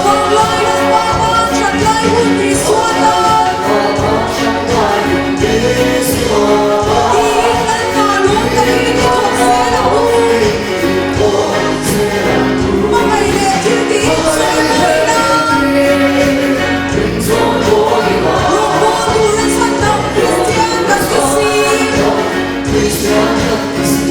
Vanglai Lalpa tan thatlai hun Isua tan. Tiin Lalpa lawm takin i thawk zel ang u. Hmangaih leh thil tiin sawi mawi la. Rawngbawl tura chhandam Kristian kan ti si.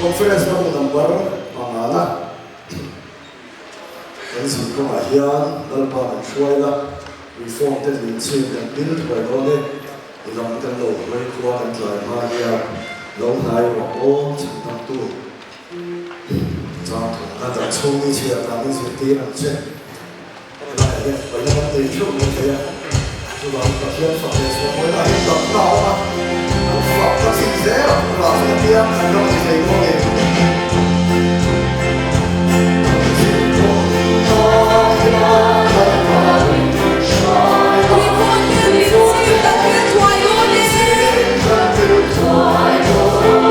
Conference hmang number pangana kan zin kawngah hian Lalpa kan hruai la, Reform te tlin chin kan pil thuai dawn e, i lam kan lo hawi khua kan tlai hma hian lo hnai ruah aw chhan dangtu chang thawmna dan chhung ni chhiar dan in zirtir ang che. Helaiah hian vawiin kan nei theuh mai thei a, chuvangin Pathian fak leh chhuah mawina hi damna a awm a, kan fak ka chin zel ang rah chu apiang kan ram ti thei dawn em? Tuikhawm te min chim kan thil thuai dawn e.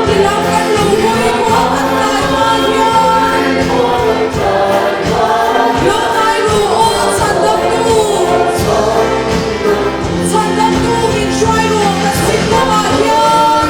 Tilam kan lo hawi khua kan tlai hma hian. Lo ngai ru aw chhandamtu. Chhandamtu min hruai ru kan zin kawngah hian.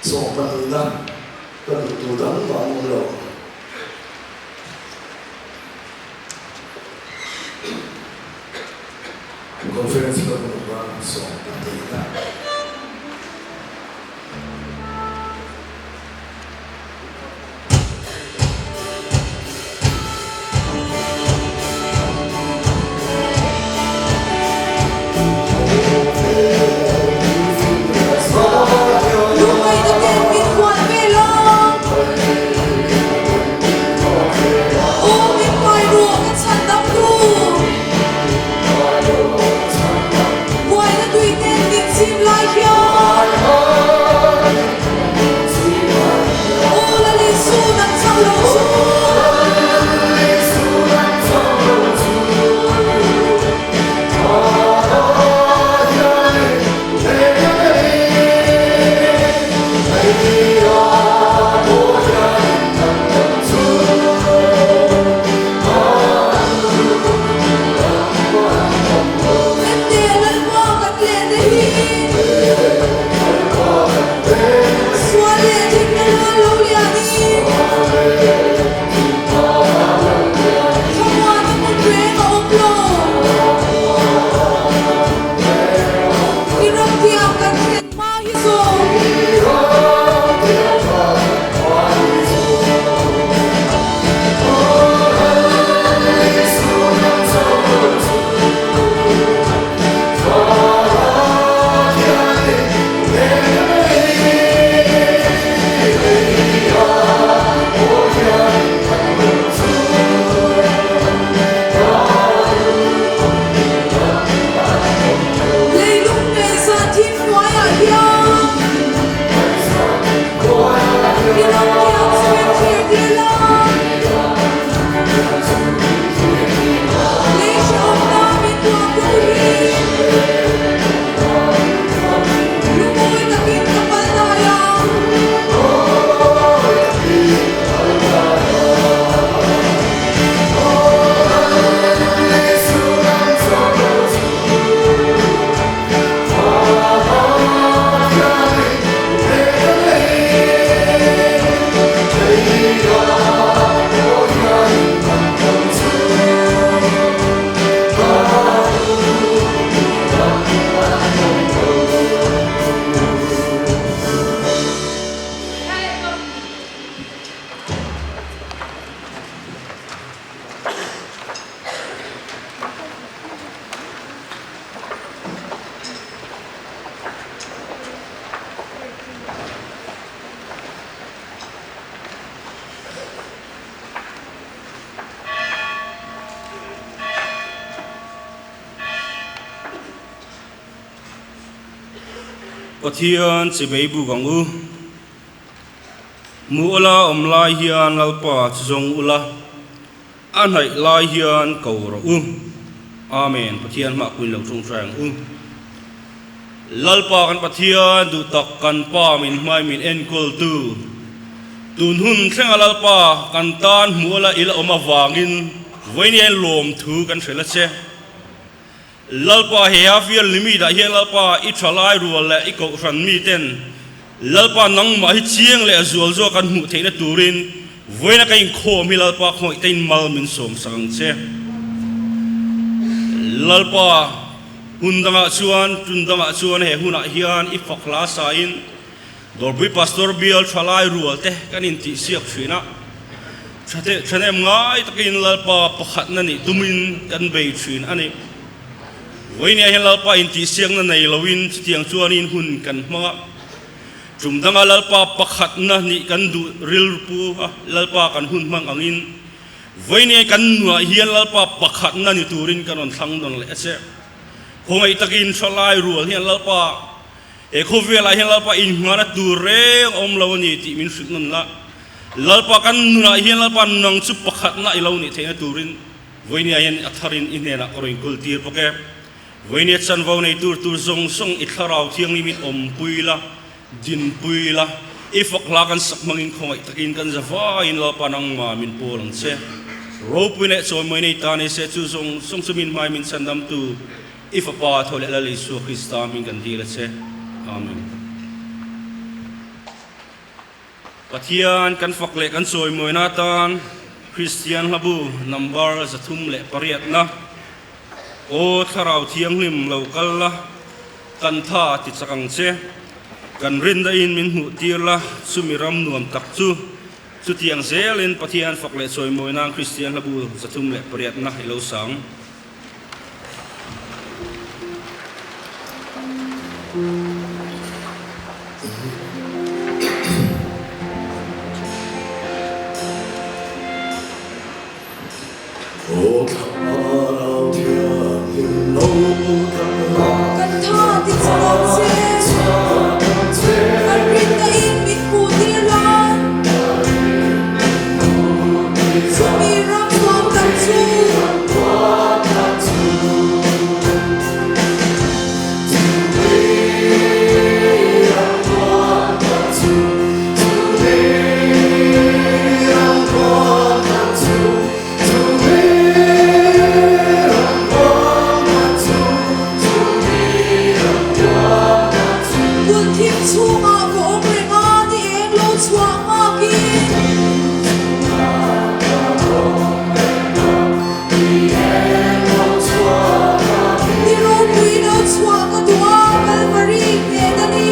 Sawmpahnihna ka duh tur dang mah an awm lo. Conference ka hmu a, sawmpahnihna. Lungngaihna ten min hual vel a. Aw min hmai rawh ka chhan dam tu. Buaina tui ten min chim lai hian. Aw Lalisu nang chauh lo chu. Ente Lalpa kan lehna hi sual leh thimna luan lo lianin thlamuanna hmun reng a awm lo. I ram thiam kan thlen hma hi zawng. Leilung hmeichhia thim hnuaiah hian i ram kiang chu min thlir tir la. Lei hrehawmna min tuahtu hi lungawi takin ka pal dai a. Pathian chibei buk ang u. Mu ula awm lai hian Lalpa chu zawng ula. A hnaih lai hian ko rawh u. Amen. Pathian hmah puin lo tawngtai ang u. Lalpa kan Pathian duh tak kan Pa min hmai min enkawl tu. Tun hun thlenga Lalpa kan tan hmuh la ila awm avangin vawiin lawmthu kan hre la che. Lalpa he a fial ni mi dah hian Lalpa i tha lai rual leh i kohhran mi ten Lalpa nangmah hi chiang leh zual zawk an hmuh theihna turin vawiina ka inkhawm hi Lalpa khawngaih te in mal min sawm sak ang che. Lalpa hun dangah chuan tun dangah chuan he hunah hian i fak hla sa in Dawrpui Pastor bial tha lai rual te kan intihsiak thin a, tha thahnem ngai takin Lalpa pakhatna nih tumin kan bei thin a ni. Vawinia hian Lalpa intihsiakna nei loin chutiang chuanin hun kan hmang a, tum danga Lalpa pakhatna nih kan duh rilru a, Lalpa kan hun hmang angin vawinia kan nuah hian Lalpa pakhatna ni turin kan rawn thlang nawn leh a che. Khawngaih takin tha lai rual hian Lalpa He khawvelah hian Lalpa inhngahna tur reng a awm lo a ni tih min hrilh nawn la. Lalpa kan nunah hian Lalpa nang chu pakhatna i lo nih theihna turin vawinia hian a tharin i hnenah ka rawn inkawl tir bawk e. Vawinia chanvo nei tur tur zawng zawng i thlarau thianghlim in awmpui la, dinpui la, i fak hla kan sak hmangin khawngaih takin kan za vaiin Lalpa nangmah min pawl ang che. Ropui leh chawimawi nei ta ni se chu zawng zawng chu min hmai min chhandamtu I Fapa tho leh Lal Isua Krista hming kan dil a che. Amen. Pathian kan fak leh kan chawimawina atan Kristian hlabu number 308na Aw Thlarau Thianghlim lo kal la, kan tha ti chak ang che. Kan rinna in min hmuh tir la, chumi ram nuam tak chu. Chutiang zelin Pathian fak leh chawimawina Kristian hlabu 308na i lo sang. Kan tha ti chak ang che, kan rinna in min hmuh tir la, chumi ram nuam tak chu. Hmun thim chhungah ka awm reng a, ni eng lo chhuah nghakin. Ni ropui lo chhuah ka duh a, Kalvari hnen a ni.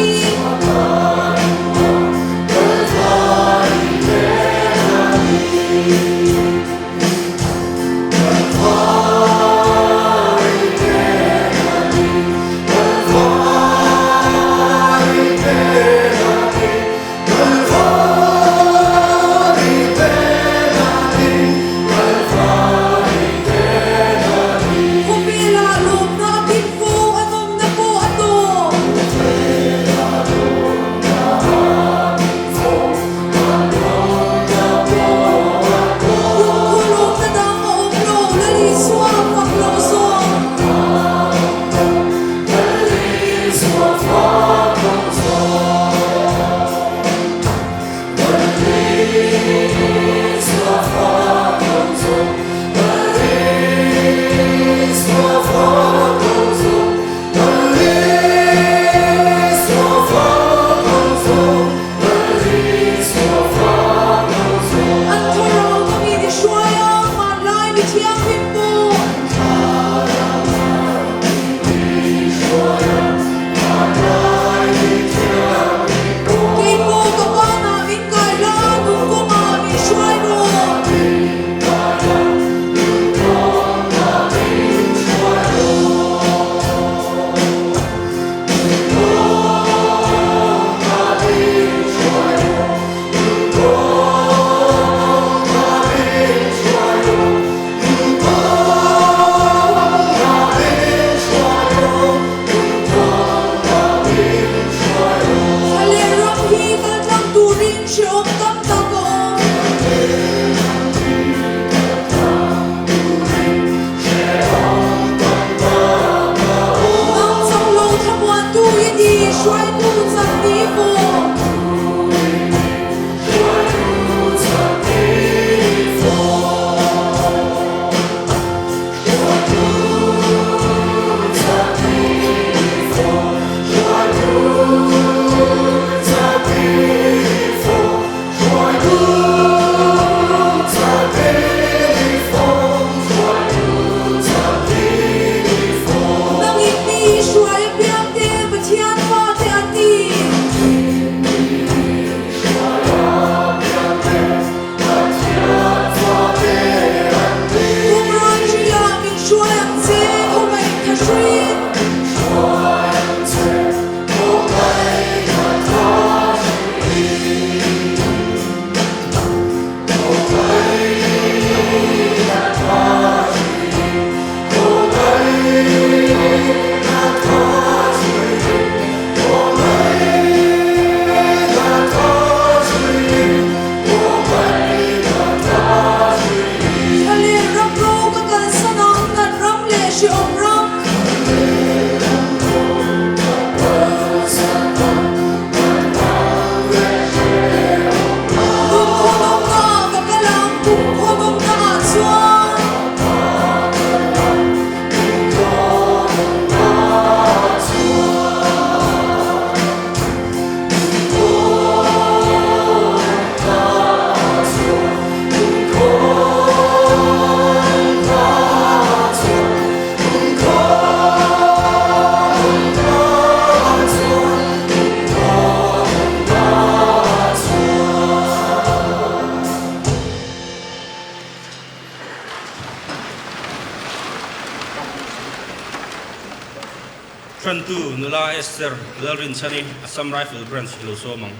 Thuhriltu nula Esther Lalrinchhani, Assam Rifle Branch lo sawm ang.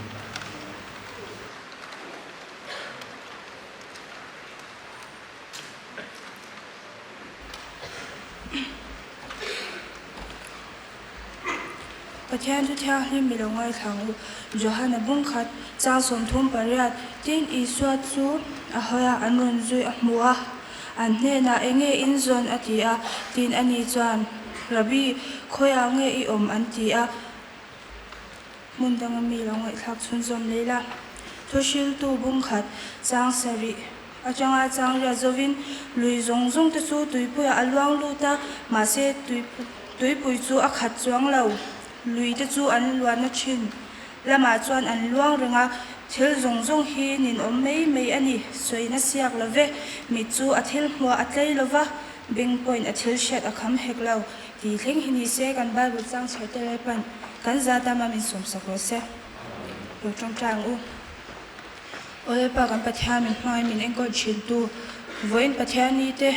Pathian thu thianghlim mi lo ngaithla ang u. Johana bung khat, chang 38, Tin, Isua chu a hawi a, an rawn zui a hmu a, an hnenah, Enge in zawn? a ti a. Tin, ani chuan, Rabbi, khawiah nge i awm? an ti a. Hmun danga mi lo ngaihthlak chhunzawm leh la. Thuhriltu bung khat, chang sarih atanga chang riat zovin lui zawng zawng te chu tuipuiah a luang lut a, mahse tuipui chu a khat chuang lo. Lui te chu an luanna thin lamah chuan an luang reng a, thil zawng zawng hi ninawm mai mai a ni, sawina siak lo ve. Mit chu a thil hmuah a tlei lo va, beng pawhin a thil hriat a kham hek lo. Tih thleng hi ni se kan Bible chang chher te lai pan kan za tam a min sawmsak rawh se. Lo tawngtai ang u. Aw Lalpa kan Pathian min hmangaih min enkawl thin tu vawiin Pathian ni te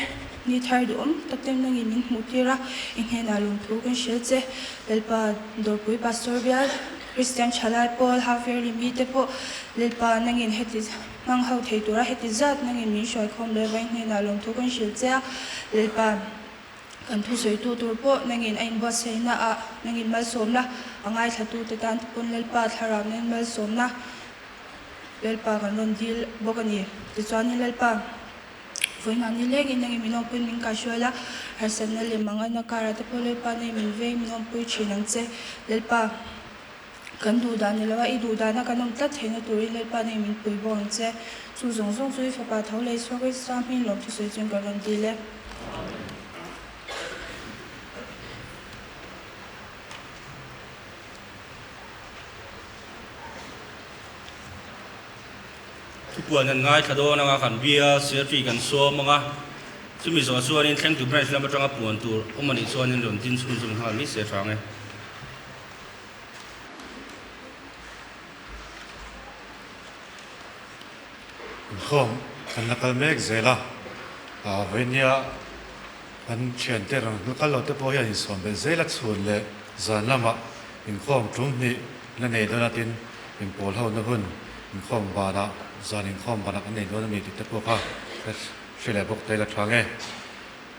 ni thar duhawm tak te nangin min hmuh tir a i hnenah lawmthu kan hrilh che. Lalpa Dawrpui Pastor bial Christian thalai pawl half yearly mi te pawh Lalpa nangin heti hmang ho thei tura heti zat nangin min hruaikhawm leh vawiin hnenah lawmthu kan hrilh che a Lalpa Kan thusawitu tur pawh nangin a inbuatsaihna ah nangin malsawmna a ngaithlatute tan te pawn Lalpa thlarau nen malsawmna Lalpa kan rawn dil bawk a ni. Tichuanin Lalpa vawiinah ni lengin nangin min awmpuiin min kaihrual a, harsatna leh manganna karah te pawh Lalpa nangin min veng min awmpui thin ang che. Lalpa kan duh dan ni lova i duh dana kan awm tlat theihna turin Lalpa nangin min pui bawk ang che. Chu zawng zawng chu i fapa tho leh Isua Krista hming lawm thusawi chuan kan rawn dil e. Thupuan kan ngaithla dawn anga kan bia Secretary kan sawm anga chumi zawh chuanin thlengtu branch lam atanga puan tur awm anih chuanin rawn din chhunzawm nghal mai se hrang e. Inkhawm kan la kal mek zel a, vawinia kan thiante rawn hnu kal lo te pawh hian insawm belh zel a chhun leh zan lamah inkhawm tum hnih la nei dawn a tin inpawl ho na hun inkhawm banah zan inkhawm banah kan nei dawn a ni tih te pawh kha ka hre leh bawk ta ila tha nge.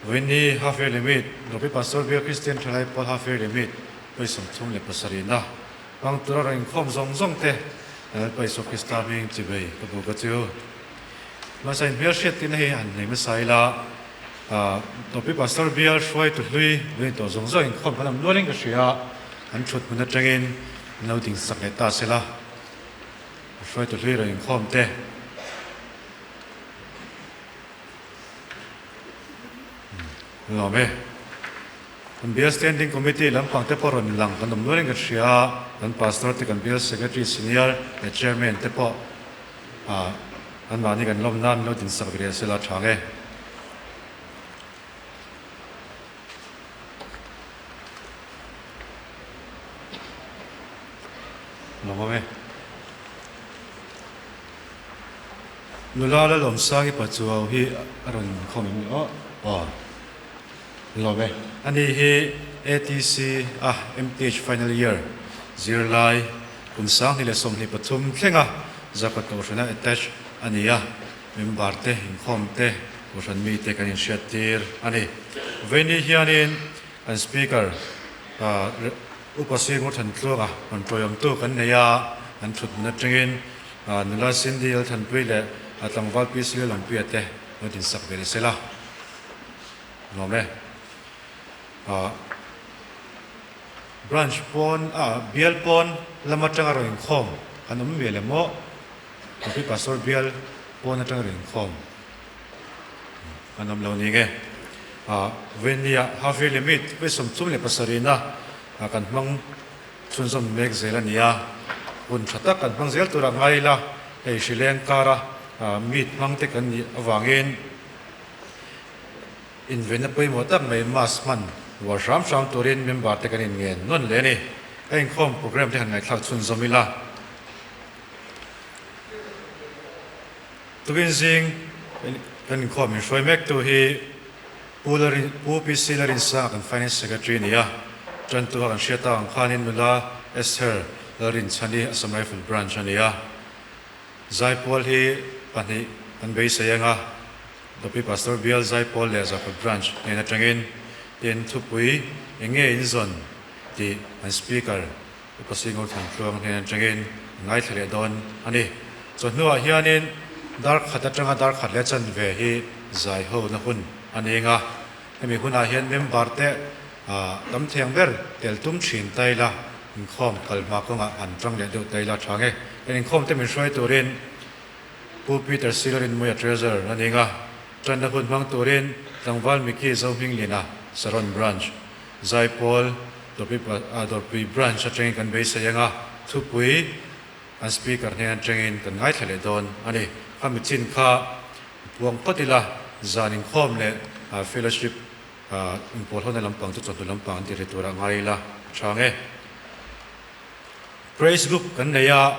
Vawiini half yearly meet Rupi Pastor Bial Kristian Thalai Pawl half yearly meet vawi 37 na Hmang tura rawn inkhawm zawng zawng te Lalpa Isua Krista hming chibei ka bu ka chu. Hmasa in hmelhriat tihna hi han nei hmasa ila, Topi Pastor bial hruaitu hlui lui tawh zawng zawng inkhawm kan awm nualin ka hria a, an thut hmun atangin an lo ding sak leh ta sela, hruaitu hlui rawn inkhawm te. Lawm e. Kan Bial Standing Committee lampang te pawh rawn lang kan awm nualin kan hria a, kan Pastor te, kan Bial Secretary Senior leh Chairman te pawh anmahni kan lawm nan lo dinsak ve leh sela tha nge. Lawm awm e. Nula Lalawmsangi Pachuau hi a rawn khawm em ni aw? Aw. Lawm e. Ani hi ATC a MTH final year zirlai kum 2023 thlenga Zakat Kohhrana attach a ni a, member te, inkhawm te, Kohhran mite kan inhriattir a ni. Vawiini hianin kan Speaker Upa Sir Ngurthantluanga rawn tawiawmtu kan nei a, an thuthmun atangin nula Cindy Lalthanpui leh tlangval PC Lalawmpuia te lo dinsak ve ni sela. Nuam e. Ah Branch pawn ah bial pawn lam atanga rawn inkhawm kan awm mial em aw? Kopi Pastor bial pawn atanga rawn inkhawm kan awm lo ni nge? Ah Venia half yearly meet vawi 37 na kan hmang chhunzawm mek zel a ni a, hun tha tak kan hmang zel tur a ngai ila hei hrileng kara meet hmang te kan nih avangin Invenna pawimawh tak mai mask hman uar hram hram turin member te kan inngen nawn leh a ni. Ka inkhawm programme te han ngaihthlak chhunzawm ila. Tukin zing kan inkhawm inhruai mek tu hi Pu Larin Pu PC Larinsanga kan Finance Secretary a ni a. Tantu a kan hriat tak ang khanin nula Esther Lalrinchhani Assam Rifle Branch a ni a. Zaipawl hi pahnih kan beisei ang a, Dawpi Pastor Bial Zaipawl leh Zarkawt Branch hnen atangin tin thupui eng nge in zawn tih an Speaker Upa Singur Thantluang hnen atangin an ngaithla leh dawn a ni. Chawhnuah hianin dar khat atanga dar khat leh chanve hi zai hona hun a ni ang a, hemi hunah hian member te tam thiang ber tel tum thin ta ila inkhawm kal hma kawngah an tang leh deuh ta ila tha nge. Kan inkhawm te min hruai turin Pu Peter Silarinmuia Treasurer a ni ang a, tanna hun hmang turin Tlangval Micky Zohminglina Saron Branch, Zaipawl Dawrpui Branch atangin kan beisei ang a, thupui an Speaker hnen atangin kan ngaithla leh dawn a ni. Khami chin kha puang phawt ila, zan inkhawm leh fellowship inpawl hona lampang chu chawhnu lampang an ti ri turah ngai ila a tha ang e. Praise group kan nei a,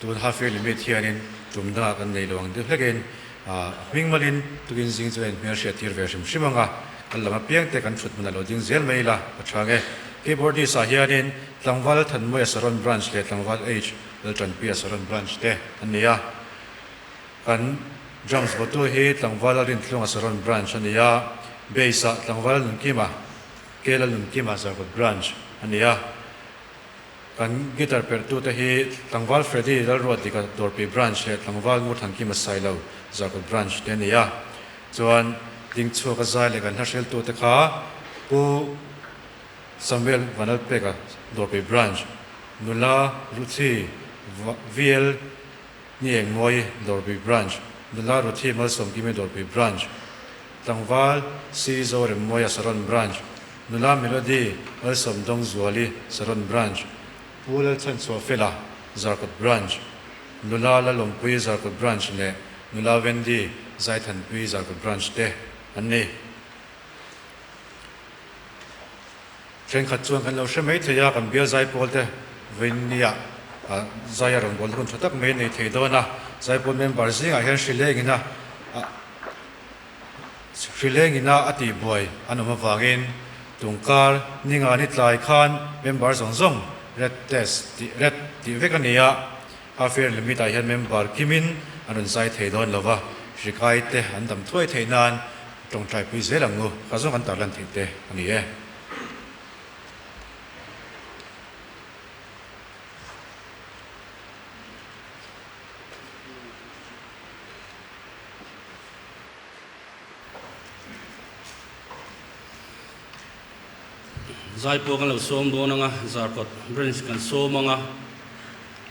tun half year limit hianin tum dangah kan nei lo ang deuh hlekin a hming malin tukin zing chuan inhmel hriat tir ve hrim hrim ang a, kan lam apiang te kan thut hmunah lo ding zel mai ila a tha ang e. Keyboardist ah hianin Tlangval Thanmawia Saron Branch leh Tlangval H Laltanpuia Saron Branch te an ni a. Kan drums vawtu hi Tlangval Lalrintlunga Saron Branch a ni a, Bass ah Tlangval Nunkima K Lalnunkima Zarkawt Branch a ni a. Kan guitar perhtute hi Tlangval Freddy Lalruatdika Dawrpui Branch leh Tlangval Ngurthankima Sailo Zarkawt Branch te a ni a. Chuan dingchhuaka zai leh kan hlahreltute kha Pu Samuel Vanlalpeka Dawrpui Branch, Nula Ruthi VL Ni Engmawi Dawrpui Branch, Nula Ruthi Malsawmkimi Dawrpui Branch, Tlangval C Zoremmawia Saron Branch, Nula Melody Malsawmdawngzuali Saron Branch, Pu Lalchhanchhuahfela Zarkawt Branch, Nula Lalawmpui Zarkawt Branch leh Nula Wendy Zaithanpui Zarkawt Branch te an ni. Thenkhat chuan kan lo hre mai thei a, kan bial zaipawl te vawinia zai a rawn bawl hun tha tak mai a nei thei dawn a, zaipawl member zingah hian hrilengina hrilengina a tihbuai an awm avangin tungkar ninga ni tlai khan member zawng zawng red test tih red tih vek a ni a, half year limit ah hian member kimin an rawn zai thei dawn lova, hrikai te an dam thuai theih nan tawngtaipui zel ang u, kha zawng kan tarlan theih te a ni e. Zaipawl kan lo sawm dawn anga, Zarkawt Branch kan sawm anga,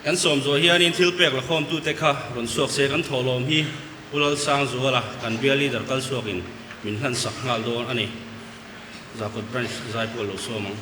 kan sawm zawh hianin thil pek la khawmtute kha rawn chhuak se kan thawhlawm hi Pu Lalsangzuala kan bial leader kal chhuakin min hlansak nghal dawn a ni. Zarkawt Branch Zaipawl lo sawm ang.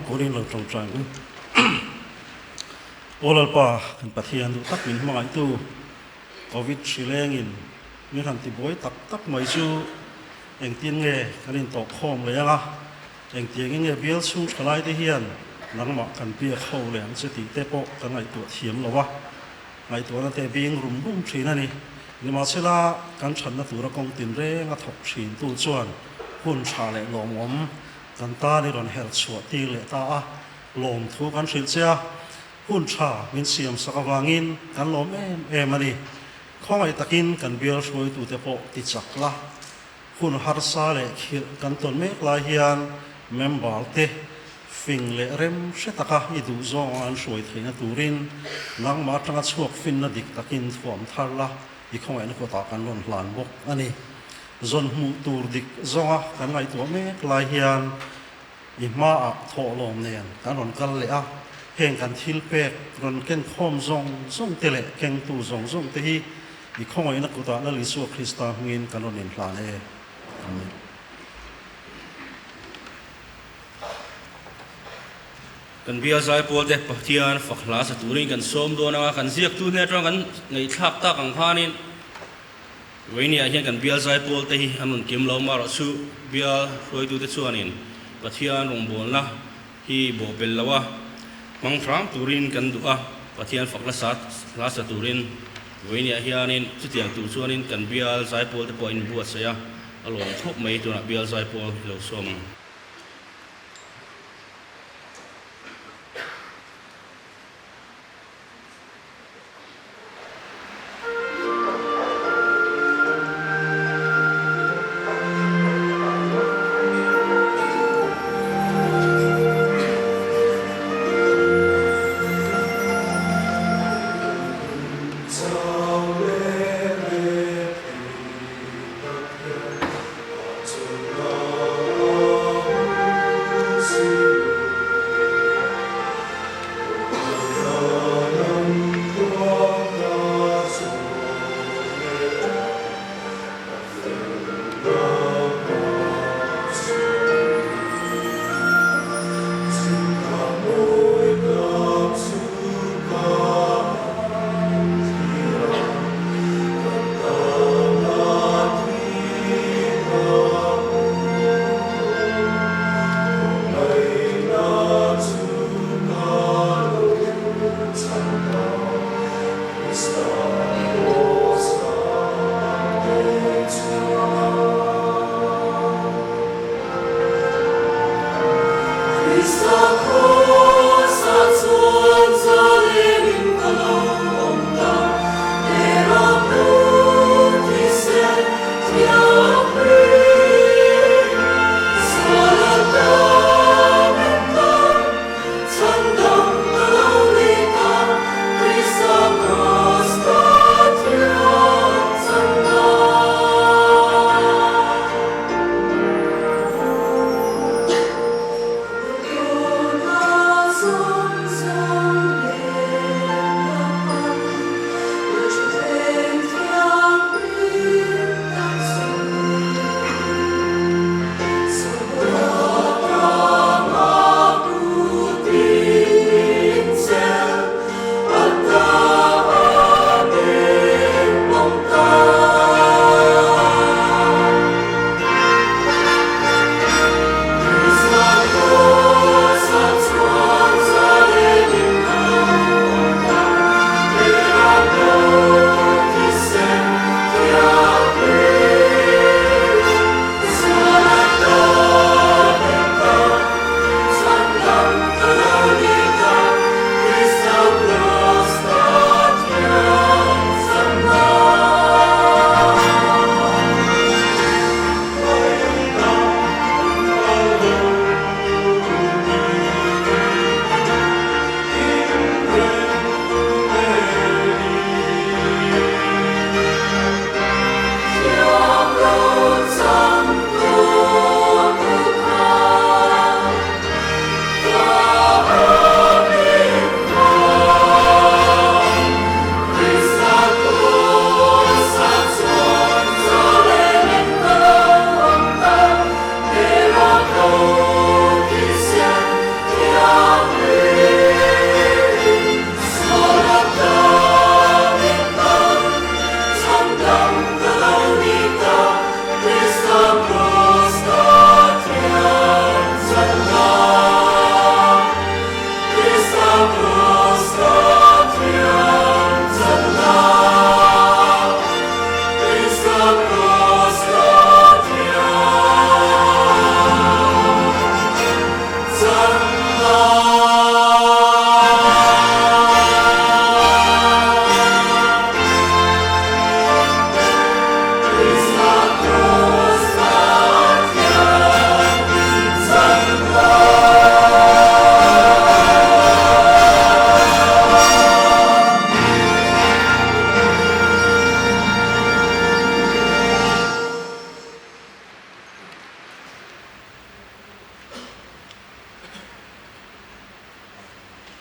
kurin lo tawngtai ang u. Aw Lalpa, kan Pathian duh tak min hmangaihtu Covid hri lengin min han tibuai tak tak mai chu engtin nge kan intawh khawm leh ang a, engtiangin nge bial chhung thalaite hian nangmah kan biak ho leh ang che tih te pawh kan ngaihtuah thiam lo a, ngaihtuahna te bing rum rum thin a ni. Nimahsela, kan thatna tura kawng tinreng a thawk thintu chuan hun tha leh lawmawm kan tan i rawn herh chhuah tir leh ta a, lawmthu kan hrilh che a, hun tha min siam sak avangin kan lawm em em a ni. Khawngaih takin kan bial hruaitute pawh ti chak la, hun harsa leh khirh kan tawn mek lai hian member te fing leh rem hre taka i duh zawnga an hruai theihna turin nangmah atanga chhuak finna dik takin thuam thar la, i khawngaihna kawtah kan rawn hlan bawk a ni. Zawn hmuh tur dik zawnga kan ngaihtuah mek lai hian I hmaah thawhlawm nen kan rawn kal leh a, heng kan thil pek rawn ken khawm zawng zawng te leh kengtu zawng zawng te hi i khawngaihna kutah Lal Isua Krista hmingin kan rawn inhlan e. Amen. Kan bial zaipawl te Pathian fak hla sa turin kan sawm dawn anga kan ziaktu hnen atanga kan ngaihthlak tak ang khanin Vawinia hian kan bial zaipawl te hi an rawn kim lo marawh chu bial hruaitute chuanin Pathian rawngbawlna hi bawhbel lo a, hmang hram turin kan duh a, Pathian fak hla sa turin vawinia hianin chutiang tur chuanin kan bial zaipawl te pawh a inbuatsaih a, a lawm khawp mai tunah bial zaipawl hi lo sawm ang.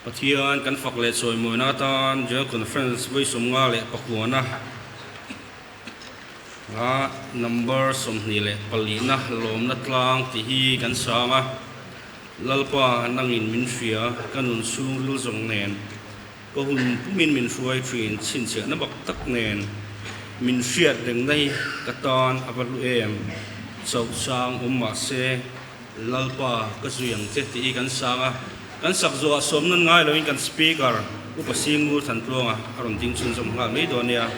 Pathian kan fak leh chawimawina atan General Conference vawi 54na a number 24na lawmna tlang tih hi kan sang a. Lalpa nangin min hria, ka nun chhungril zawng nen, ka hun pumin min hruai thin chhinchhiahna bak tak nen, min hriat rengna hi ka tan a va hlu em, chauh chang awm mah se, Lalpa ka zui ang che tih hi kan sang a, kan sak zawhah sawm nan ngai loin kan Speaker Upa Singur Thantluanga a rawn ding chhunzawm nghal mai dawn nia.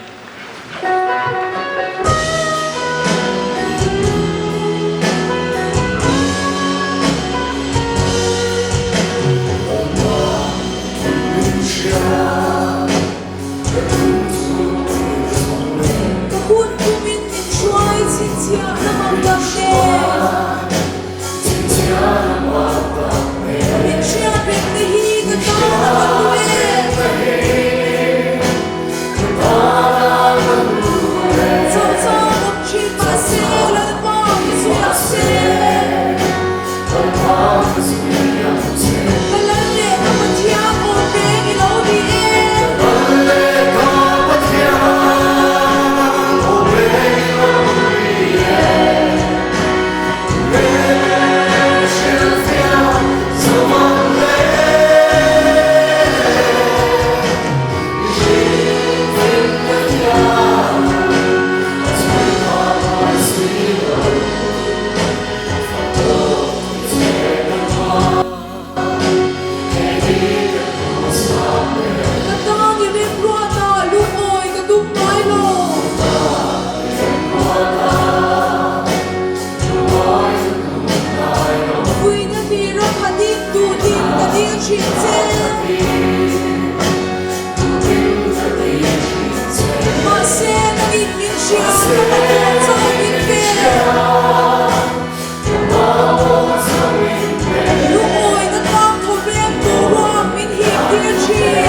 Ka hun pumin min hruai chhinchhiah na mang tak nen. Min hriat reng na hi ka tan a va hlu em. Chauh chang awm thin mahse Lalpa ka zui ang che. Ka lal leh ka Pathian awm reng i lo ni e. Ka tan i remruata lungawi ka tum ngai lo. Puina hlir a khatin duhtin ka dil thin che. Mahse nangin min hria ka mamawh chauh min pe. Lungawina tlang thawveng boruak min hip tir thin.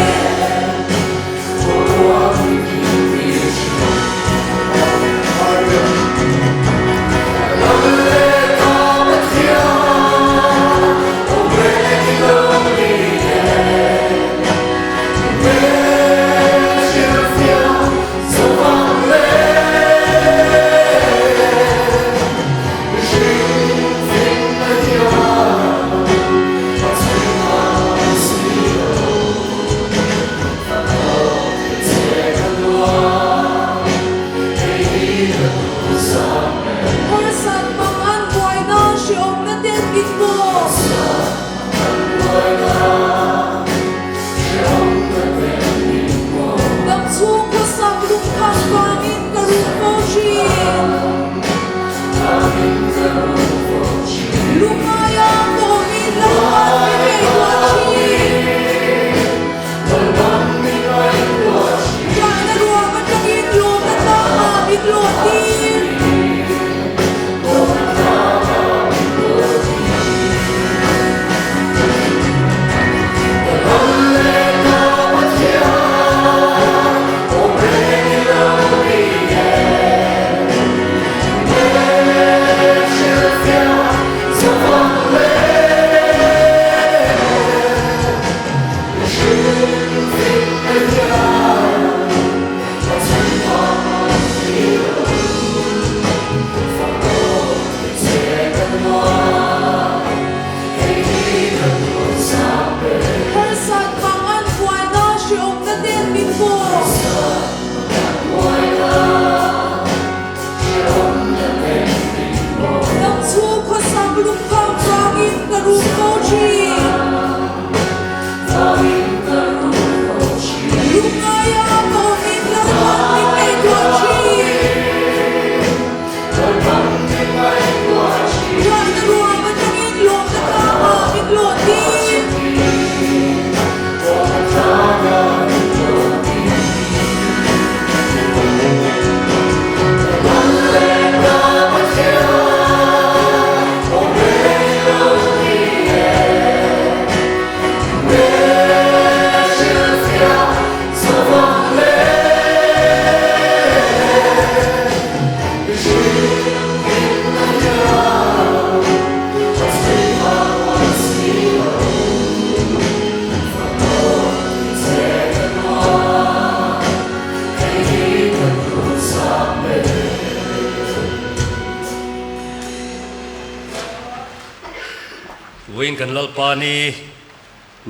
kan Lalpa ni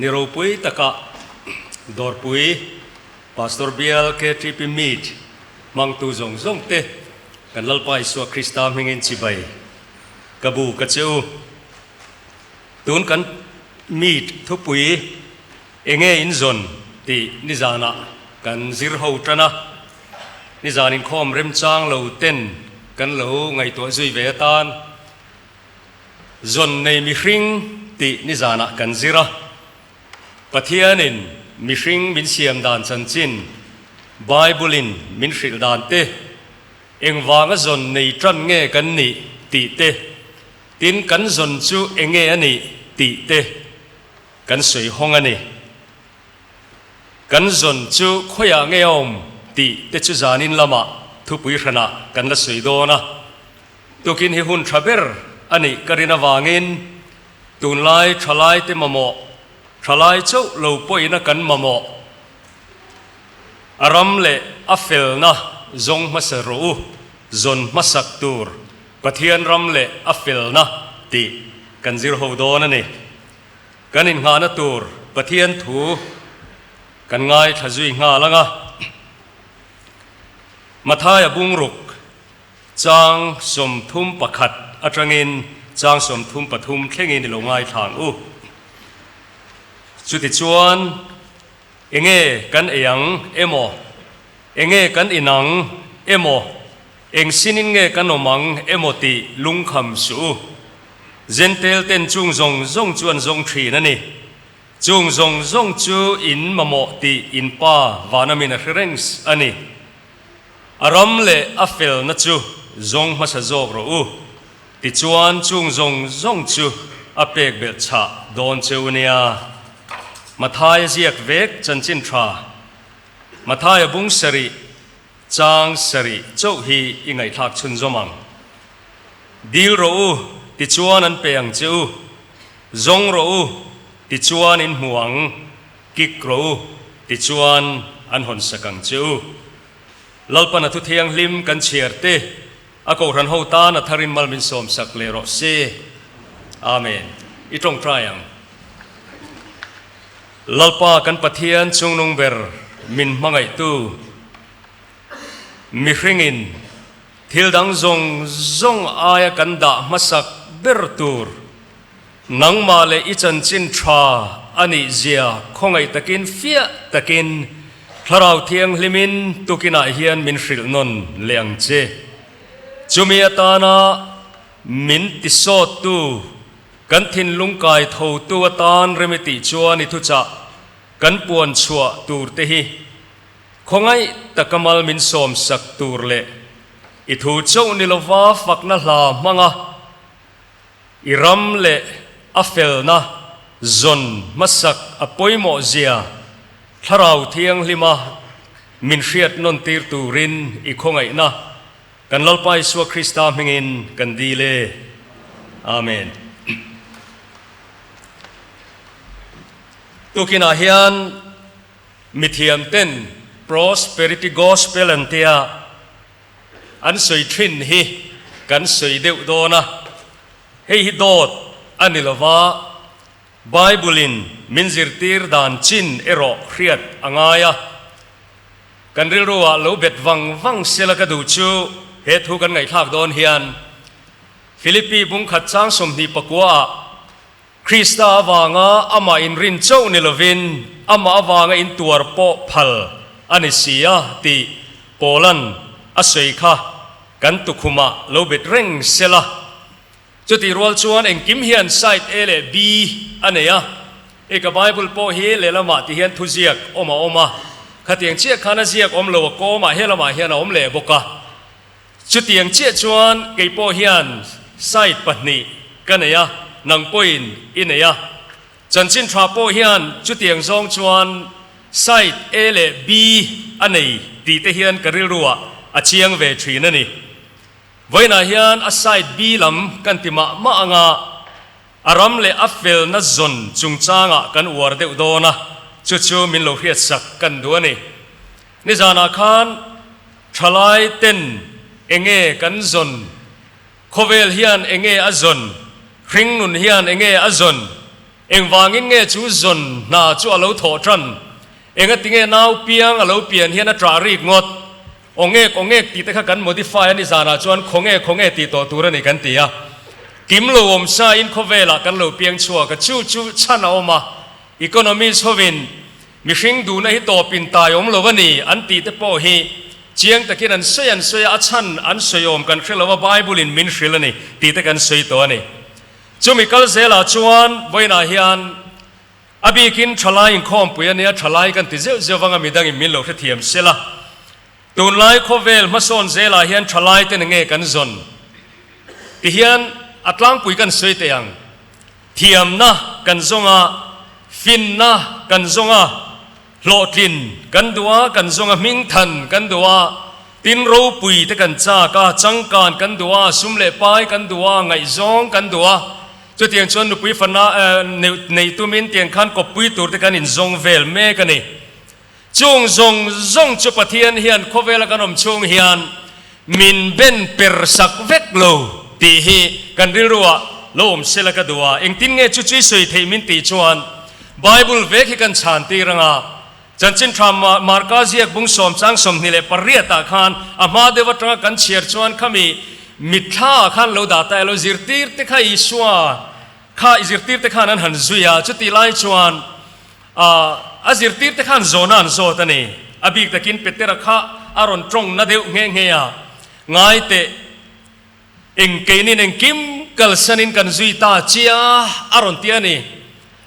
ni ropui takah Dawrpui Pastor Bial KTP Meet hmangtu zawng zawng te kan Lalpa Isua Krista hmingin chibai ka bu ka che u. Tun kan Meet thupui enge in zawn tih nizanah kan zir ho tan a, nizan inkhawm remchang lo ten kan lo ngaihtuah zui ve atan zawn nei mihring tih nizanah kan zir a. Pathianin mihring min siam dan chanchin, Bible-in min hrilh dan te, engvanga zawn nei tan nge kan nih tih te, tin kan zawn chu enge a nih tih te kan sawi hawng a ni. Kan zawn chu khawiah nge a awm tih te chu zanin lamah thupui hranah kan la sawi dawn a. Tukin hi hun tha ber a nih ka rin avangin Tunlai thalaite mamawh, thalai chauh lo pawhin a kan mamawh. A ram leh a felna zawng hmasa rawh u, zawn hmasak tur Pathian ram leh a felna tih kan zir ho dawn a ni. Kan innghahna tur Pathian thu kan ngaithla zui nghal ang a. Mathaia bungruk. Chang 31 atangin chang 33 thlengin i lo ngaithla ang u. Chutichuan, enge kan ei ang emaw, enge kan in ang emaw, eng sinin nge kan awm ang emaw tih lungkham suh u. Jentail ten chung zawng zawng chu an zawng thin a ni. Chung zawng zawng chu in mamawh tih in Pa vanamin a hre reng a ni. A ram leh a felna chu zawng hmasa zawk rawh u, tichuan chung zawng zawng chu a pek belh chhah dawn cheu nia. Mathaia ziak vek chanchin tha, Mathaia bung sarih, chang sarih chauh hi i ngaihthlak chhunzawm ang. Dil rawh u, tichuan an pe ang che u, zawng rawh u, tichuan in hmu ang. Kik rawh u, tichuan an hawn sak ang che u. Lalpan a thu thianghlim kan chhiar te, a kohhran ho tan a tharin mal min sawm sak leh rawh se. Amen. I tawngtai ang. Lalpa kan Pathian chungnung ber min hmangaihtu, mihringin thil dang zawng zawng aia kan dah hmasak ber tur, Nangmah leh i chanchin tha a nih zia khawngaih takin fiah takin Thlarau Thianghlimin tukinah hian min hrilh nawn leh ang che. Chumi atana min tisawttu, kan thinlung kai thotu atan rem i tih chuan i thuchah kan puan chhuah tur te hi khawngaih taka mal min sawmsak tur leh i thu chauh ni lova fakna hla hmanga I ram leh a felna zawn hmasak a pawimawh zia Thlarau Thianghlima min hriat nawn tir turin i khawngaihna kan Lalpa Isua Krista hmingin kan dil e. Amen. Tukinah hian mithiam ten Prosperity Gospel an tia An sawi thin hi kan sawi deuh dawn a, hei hi dawt a ni lova, Bible-in min zirtir dan chin erawh hriat a ngai a. Kan rilruah lo bet vang vang sela ka duh chu he thu kan ngaihthlak dawn hian Philippi bungkhat chang 24 ah Krista avanga amah inrin chauh ni lovin amah avanga intuar pawh phal a ni si a tih Paula'n a sawi kha kan tukhumah lo bet reng se la. Chutih rual chuan engkim hian side A leh B a nei a, hei ka Bible pawh hi lehlamah ti hian thuziak awm a awm a, khatiang chiah khan a ziak awm lo a kawmah helamah hian a awm leh bawk a. Chutiang chiah chuan kei pawh hian side pahnih ka nei a, nang pawhin i nei a. Chanchin tha pawh hian chutiang zawng chuan side A leh B a nei tih te hian ka rilruah a chiang ve thin a ni. Vawiinah hian a side B lam kan ti mah mah anga a ram leh a felna zawn chungchangah kan uar deuh dawn a, chu chu min lo hriatsak kan duh a ni. Nizanah khan Thalai ten enge kan zawn? Khawvel hian enge a zawn? Hringnun hian enge a zawn? Engvangin nge chu zawn hna chu a lo thawh tan? Engatinge nau piang a lo pian hian a ṭah rik ngawt? Awngek awngek tih te kha kan modify a ni zanah chuan khawnge khawnge tih tawh tur a ni kan ti a. Kim lo awm sa in khawvelah kan lo piang chhuak a, chu chu chhan a awm a. Economist hovin mihring duhna hi tawp in tai awm lo a ni an tih te pawh hi chiang takin an sawi an sawi a, a chhan an sawi awm kan hre lo a, Bible in min hrilh a ni tih te kan sawi tawh a ni. Chumi kal zelah chuan vawiinah hian a bikin thalai inkhawmpui a nia, thalai kan ti zeuh zeuh vanga midangin min lo hrethiam sela. Tunlai khawvel hmasawn zelah hian thalai te nge kan zawn? Tihian a tlangpui kan sawi teh ang. Thiamna kan zawng a, finna kan zawng a, Hlawhtlin kan duh a, kan zawnga hmingthan kan duh a, tin ropui te kan chak a, changkan kan duh a, sum leh pai kan duh a, ngaihzawng kan duh a. Chutiang chuan nupui fana neih tumin tiang khan kawppui tur te kan inzawng vel mek a ni. Chung zawng zawng chu Pathian hian khawvela kan awm chhung hian min ben per sak vek lo tih hi kan rilruah lo awm sela ka duh a. Engtin nge chu chui sawi theih min tih chuan Bible vek hi kan chhan tir ang a, Chanchin Tha Marka ziak bung sawm chang 28 ah khan a hma deuh atanga kan chhiar chuan khami mitthla ah khan lo dah ta elo zirtir te kha Isua kha i zirtir te khan an han zui a, chutih lai chuan a zirtir te khan zawhna an zawt a ni. A bik takin Petera kha a rawn tawng na deuh nghe nghe a, Ngai teh, Eng keinin engkim kalsanin kan zui ta chia a rawn ti a ni.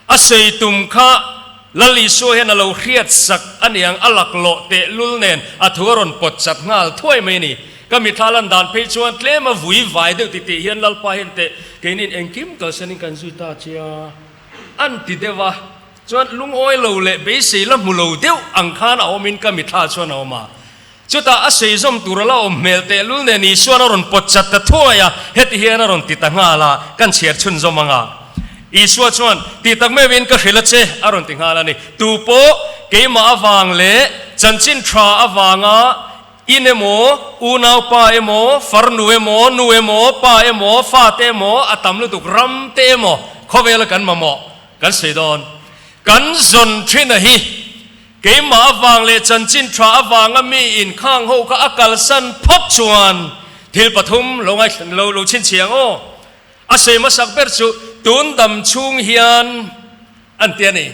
A sawi tum kha Lal Isua hian a lo hriat sak a niang a laklawh tehlul nen a thu a rawn pawt chat nghal thuai mai a ni. Ka mitthla lan dan phei chuan tlem a vui vai deuh titih hian Lalpa hian teh keinin engkim kalsanin kan zui ta chia an ti deuh a. Chuan lungawi lo leh beisei la hmu lo deuh ang khan a awmin ka mitthla chuan a awm a. Chutah a seizawm tur a la awm hmel tehlul nen Isuan a rawn pawt chat ta thuai a, heti hian a rawn ti ta nghal a, kan chhiar chhunzawm ang a. Isua chuan, Ti tak meuhin ka hrilh a che, a rawn ti nghal a ni. Tu pawh keimah avang leh chanchin tha avanga in emaw, unaupa emaw, farnu emaw, nu emaw, pa emaw, fate emaw, a tam lutuk ram te emaw, khawvela kan mamawh kan sawi dawn. Kan zawn thin a hi. Keimah avang leh chanchin tha avanga mi inkhang ho kha a kalsan phawt chuan thil pathum lo ngaithla lo lo chhinchhiang aw. A sawi hmasak ber chu tun dam chhung hian an ti a ni.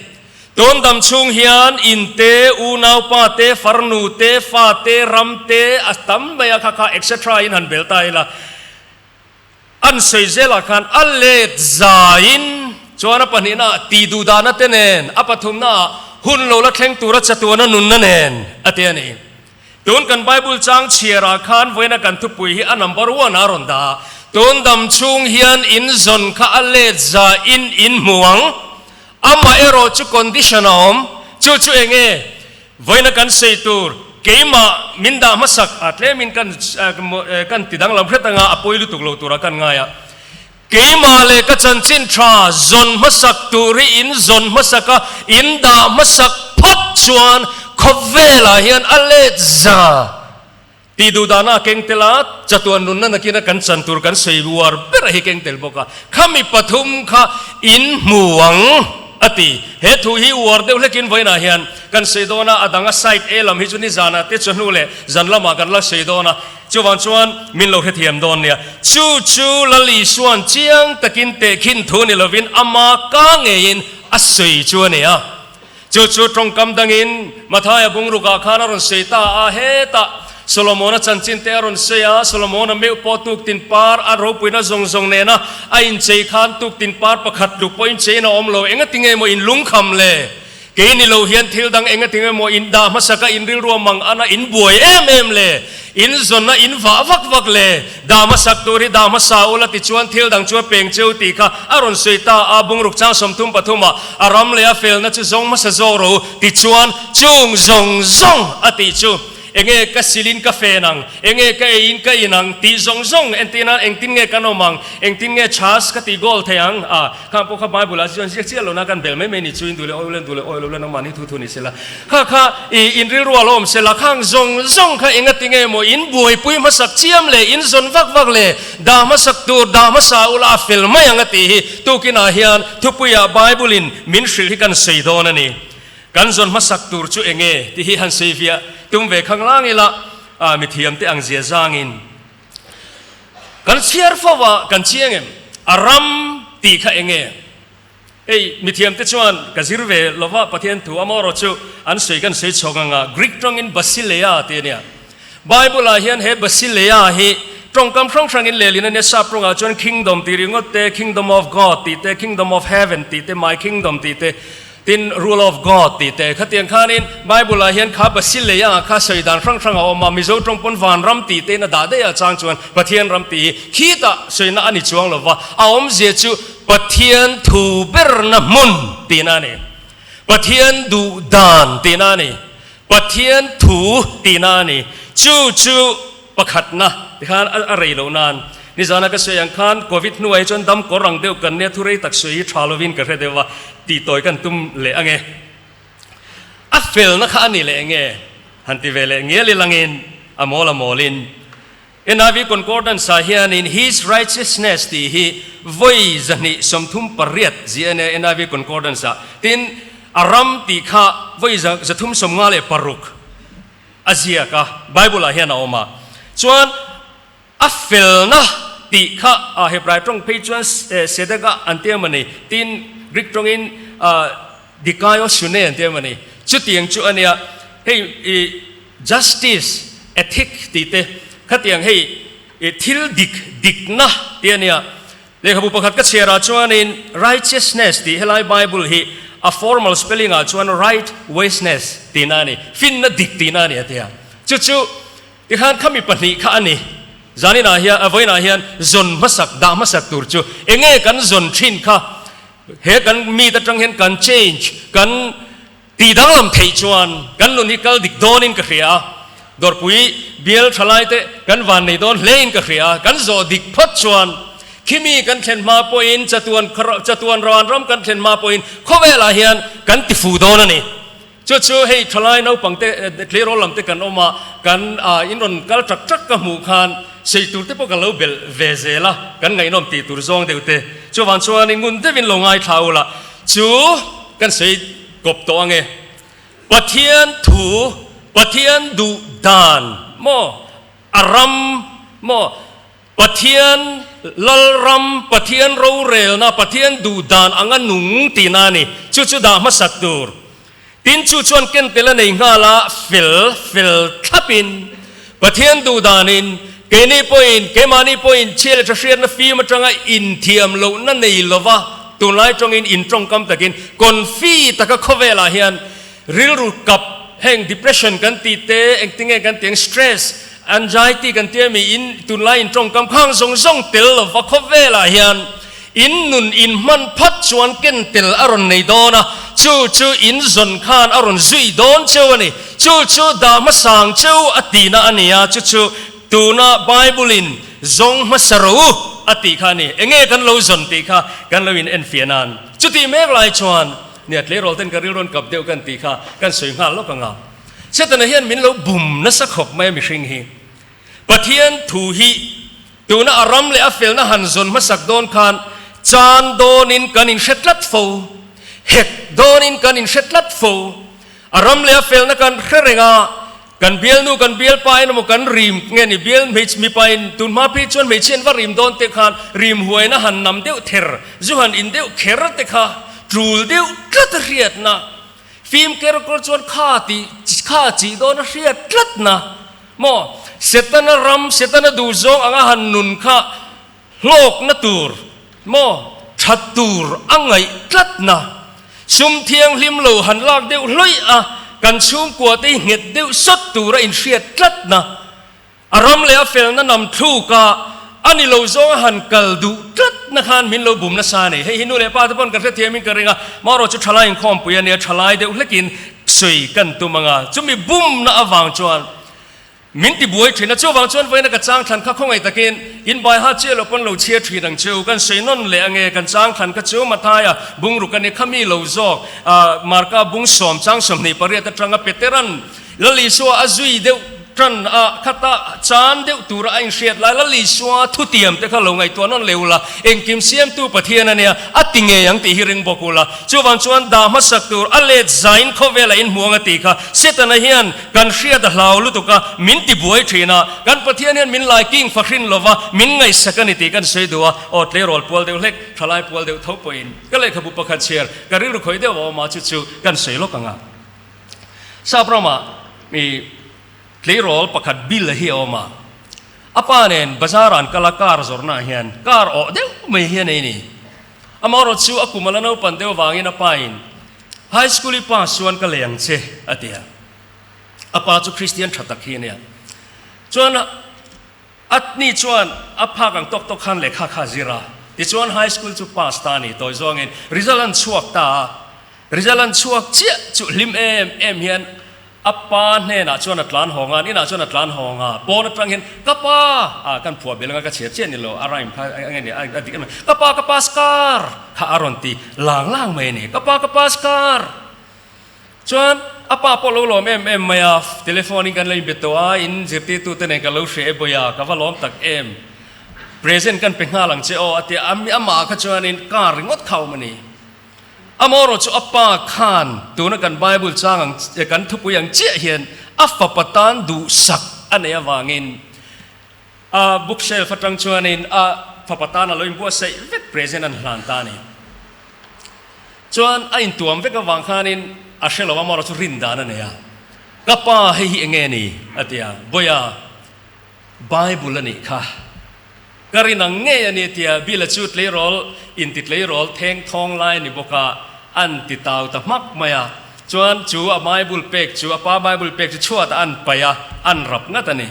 Tun dam chhung hian in te, unaupa te, farnu te, fa te, ram te, a tam mai a kha kha etc in han bel ta ila. An sawi zelah khan a let zaiin chuan a pahnihnaah tih duh dahna te nen, a pathumnaah hun lo la thleng tura chatuana nunna nen a ti a ni. Tun kan Bible chang chhiarah khan vawiina kan thupui hi a number one a rawn dah a, tun dam chhung hian in zawn kha a let zaiin in hmu ang, amaherawh chu condition a awm, chu chu eng nge? Vawiina kan sawi tur keimah min dah hmasak a tlemin kan kan ti danglam hret anga a pawi lutuk lo tura kan ngai a. Keimah leh ka chanchin tha zawn hmasak tur hi in zawn hmasak a, in dah hmasak phawt chuan khawvelah hian a let za tih duh dana a keng tel a, chatuan nunna nakina kan chan tur kan sawi uar ber hi keng tel bawk a. Khami pathum kha in hmu ang a ti. He thu hi uar deuh hlekin vawiinah hian kan sawi dawn a, a dang a side A lam hi chu nizanah te chawhnu leh zan lamah kan la sawi dawn a, chuvang chuan min lo hrethiam dawn nia. Chu chu Lal Isua'n chiang takin tehkhin thu ni lovin ama ka ngeiin a sawi chu a ni a. Chu chu tawngkam dangin Mathaia bungrukah khan a rawn sawi ta a, hetah Solomona chanchin te a rawn sawi a, Solomona meuh pawh tuktin par a ropuina zawng zawng nena a inchei khan tuktin par pakhat tluk pawh incheiin a awm lo, engatinge maw in lungkham le? Kei ni lo hian thil dang engatinge maw in dah hmasaka in rilru mang ana in buai em em le? In zawn a in vah vak vak le? Dah hmasak tur hi dah hmasa ula tichuan thil dang chu a peng cheu tih kha a rawn sawi ta a, bungruk chang 33 ah a ram leh a felna chu zawng hmasa zawk ro tichuan chung zawng zawng a tih chu. Enge ka silin ka fen ang, enge ka eiin ka in ang tih zawng zawng entir nan engtin nge kan awm ang, engtin nge chhas ka tih goal thei ang a, khang pawh kha Bible ah chuan ziak chiah lohna kan bel mai mai ni chu in duh leh awi ula duh leh awi lo ula nangmahni thu thu ni sela kha kha i in rilru a lo awm sela khang zawng zawng kha engati nge maw in buaipui hmasak chiam leh in zawn vak vak leh dah hmasak tur dah hmasa ula a fel mai ang a tih hi tukinah hian thupuiah Bible in min hrilh hi kan sawi dawn a ni. Kan zawn hmasak tur chu eng nge tih hi han sawi viah tum ve khang lang ila, a mithiam te ang zia zangin kan chhiar fo a, kan chiang em? A ram tih kha eng nge? Hei mithiam te chuan ka zir ve lova Pathian thu amaherawh chu an sawi kan sawi chhawk ang a, Greek tawngin Basileia tih a nia. Bible ah hian he Basileia hi tawngkam hrang hrangin lehlin a nia, sap tawngah chuan kingdom tih ringawt te, kingdom of God tih te, kingdom of heaven tih te, my kingdom tih te, Tin, rule of God tih te khatiang khanin Bible ah hian kha Basileia kha sawi dan hrang hrang a awm a, Mizo tawng pawn van ram tih tein a dah daih a, chang chuan Pathian ram tih hi khitah sawina a ni chuang lo va, a awmzia chu Pathian thu berna hmun tihna a ni, Pathian duh dan tihna a ni, Pathian thu tihna a ni, chu chu pakhatna tikhan a rei loh nan nizana ka sawi ang khan Covid hnuai chuan dam kawr ang deuh kan nia thurei tak sawi hi tha lovin ka hre deuh a, tih tawi kan tum leh ange. A felna kha a ni leh nge? Han ti ve leh ngial ilangin a mawl a mawlin NIV Concordance ah hianin His righteousness tih hi vawi 238 ziah a nia NIV Concordance ah. Tin, a ram tih kha vawi 356 a ziak a, Bible ah hian a awm a. Chuan a felna tih kha a Hebrai tawng phei chuan Sedaka an ti em a ni. Tin, Greek tawngin Dikaiosune an ti em a ni. Chutiang chu a nia. Hei i justice, ethic tih te khatiang hei i thil dik, dikna tih a nia. Lehkhabu pakhat ka chhiarah chuanin righteousness tih helai Bible hi a formal spelling ah chuan right waysness tihna a ni, finna dik tihna a ni a ti a. Chu chu tikhan khami pahnih kha a ni. Zaninah hian, a vawiinah hian zawn hmasak, dah hmasak tur chu enge kan zawn thin kha he kan meet atang hian kan change, kan Tih danglam theih chuan kan nun hi kal dik dawnin ka hria a, Dawrpui bial thalaite kan van nei dawn hlein ka hria a, kan zawh dik phawt chuan khimi kan thlen hma pawhin chatuan chatuan ran ram kan thlen hma pawhin khawvelah hian kan ti fu dawn a ni. Chu chu hei thalai naupangte tleirawl lamte kan awm a, kan in rawn kal tak tak ka hmuh khan sei tur te pawh ka lo belh ve zel a, kan ngaihnawm tih tur zawng deuh te. Chuvang chuanin ngun deuhin lo ngaithla ula chu kan sawi Kawp tawh ange. Pathian thu, Pathian duh dan maw, a ram maw, Pathian lal ram, Pathian rorelna, Pathian duh dan anga nung tihna a ni. Chu chu dah hmasak tur. Tin chu chuan ken tel a nei nghal a, fel fel thlapin Pathian duh danin keini pawhin, keimahni pawhin chhia leh tha hriatna fim atanga inthiam lohna nei lova tunlai tawngin in tawngkam takin confi taka khawvelah hian rilru kap heng depression kan tih te engtinge kan tih ang stress, anxiety kan tih ami in tunlai in tawngkam khang zawng zawng tel lova khawvelah hian In nun in hman phat chuan ken tel a rawn nei dawn a, chu chu in zawn khan a rawn zui dawn cheu a ni. Chu chu dah hmasang cheu a tihna a ni a, chu chu tuna Bible-in zawng hmasa ro u a tih kha a ni. Enge kan lo zawn tih kha kan lo in enfiah nan. Chutih mek lai chuan nia tleirawl ten ka rilrawn kap deuh kan tih kha kan sawi nghal lawk ang a. Setana hian min lo bum nasa khawp mai a mihring hi. Pathian thu hi Tuna a ram leh a felna han zawn hmasak dawn khan chan dawnin kan inhre tlat fo, hek dawnin kan inhre tlat fo. A ram leh a felna kan hre reng a, kan bialnu kan bialpa in emaw kan rim nge ni bial hmeichhe mipa in tun hma phei chuan hmeichhe an va rim dawn te khan rim huaina han nam deuh ther, zu han in deuh kher te kha tul deuh tlat a hriatna, fim ker kawr chuan kha tih kha chih dawn a hriat tlatna. Maw? Setana ram, Setana duhzawng anga han nun kha hlawkna tur, maw? That tur a ngaih tlatna, sum thianghlim lo han lak deuh hlawih a, kan chhungkua te hi nghet deuh sawt tur a inhriat tlatna, a ram leh a felna nam thluk a, a ni lo zawng a han kal duh tlatna khan min lo bum nasa a ni. Hei hi nu leh pa te pawn kan hrethiamin ka ring a, marawh chu thalai inkhawmpui a nia, thalai deuh hlekin sawi kan tum ang a, chumi bumna avang chuan. Min ti buai thin a, chuvang chuan vawiina ka chang thlan kha khawngaih takin in bai ha chiah lo pawn lo chhiar thin ang cheu, kan sawi nawn leh ange, kan chang thlan kha chu Mathaia bungruk a ni kha mi lo zawk, Marka bung sawm chang 28 atanga Peteran Lal Isua a zui deuh tan a, khata chan deuh tura a inhriat lai Lal Isua thutiam te kha lo ngaihtuah nawn leh ula, engkim siamtu Pathian a nia, a ti ngei ang tih hi ring bawk ula. Chuvang chuan dah hmasak tur a let zain khawvela inhmuang a tih kha Setana hian kan hriat a hlau lutuk a, min ti buai thin a, kan Pathian hian min lai king fahrin lova min ngaihsak a ni tih kan sawi duh a, aw tleirawl pual deuh hlek, thalai pual deuh tho pawhin ka lehkhabu pakhat chhiar ka rilru khawih deuh a awm a, chu chu kan sawi lawk ang a. Sap ramah mi tleirawl pakhat Bill hi a awm a, a pa nen bazar ah an kal a, car zawrhna ah hian car awh deuh mai hi a nei a ni. Amaherawh chu a kum a la naupan deuh avangin a pa in High school i pass chuan ka lei ang che a ti a, a pa chu Christian tha tak hi a nia. Chuan a ni chuan a phak ang tawk tawk khan lehkha kha a zir a, tichuan high school chu pass ta a ni tawi zawngin result an chhuak ta a, Result an chhuak chiah chu hlim em em hian a pa hnenah chuan a tlan hawng a, an inah chuan a tlan hawng a, pawn atang hian ka pa ah kan phuah belh anga ka chhiar chiah ni lo, a rhyme kha eng nge a dik em em, ka pa ka pass car kha a rawn ti lang lang mai a ni, ka pa ka pass car chuan a pa pawh lo lawm em em mai a, telephone in kan lo inbe tawh a, in zirtirtu te nen ka lo hre e bawiha ka va lawm tak em, present kan pe nghal ang che aw a ti a, amah kha chuanin car ringawt kha a awm a ni. Amaherawh chu a pa khan tuna kan Bible chang ang kan thupui ang chiah hian a fapa tan duhsak a neih avangin a bookshelf atang chuanin a fapa tan a lo inbuatsaih vek present an hlan ta a ni. Chuan a intuam vek avang khanin a hre lo amaherawh chu rin dan a nei a, Ka pa hei hi enge ni? a ti a, Bawiha, Bible a nih kha. Ka rin ang ngei a ni tia Bill-a chu tleirawl inti tleirawl theng thawng lai a ni bawk a, an ti tau ta hmak mai a. Chuan chu a Bible pek chu, a pa Bible pek chu chhuatah an paih a, an rap ngat a ni.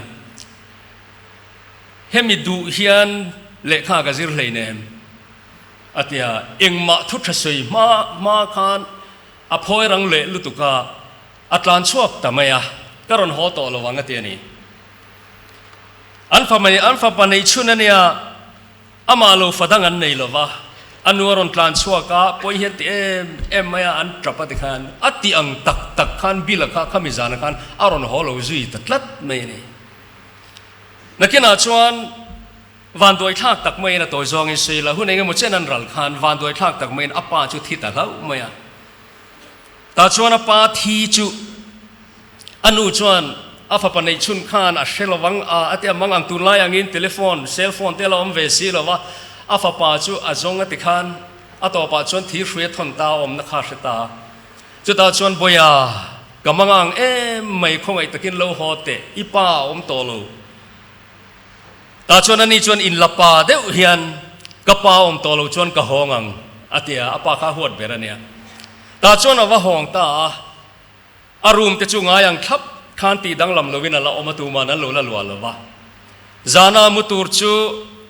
Hemi duh hian lehkha ka zir hleinem a ti a, engmah thu tha sawi hma hma khan a phawi rang leh lutuk a, a tlan chhuak ta mai a, ka rawn haw tawh lo ang a ti a ni. An fa mai, an fapa nei chhun a nia, amah lo fa dang an nei lo va, a nu a rawn tlan chhuak a, pawi hian ti em em mai a, an tap a ti khan, a ti ang tak tak khan Bill-a kha khami zana khan a rawn haw lo zui ta tlat mai a ni. Nakinah chuan vanduai thlak tak maiin a tawi zawngin sawi la, hun engemaw chen an ral khan vanduai thlak tak maiin a pa chu thi ta hlauh mai a. Tah chuan a pa thi chu A nu chuan a fapa neih chhun khan a hre lo vang a, a ti a, mang ang tunlai angin telephone, cell phone te a la awm ve si lo va, a fapa chu a zawng a ti khan a tawpah chuan thir hrui a thawn ta a awmna kha a hre ta a. Chutah chuan Bawiha, ka mang ang em mai khawngaih takin lo haw teh, i pa a awm tawh lo. Tah chuan ani chuan in la pa deuh hian ka pa awm tawh lo chuan ka hawng ang a ti a, a pa kha a huat ber a nia. Tah chuan a va hawng ta a. A room te chu ngai ang thlap khan tih danglam loin a la awm a, tuman an lo la luah lo va. Zana mu tur chu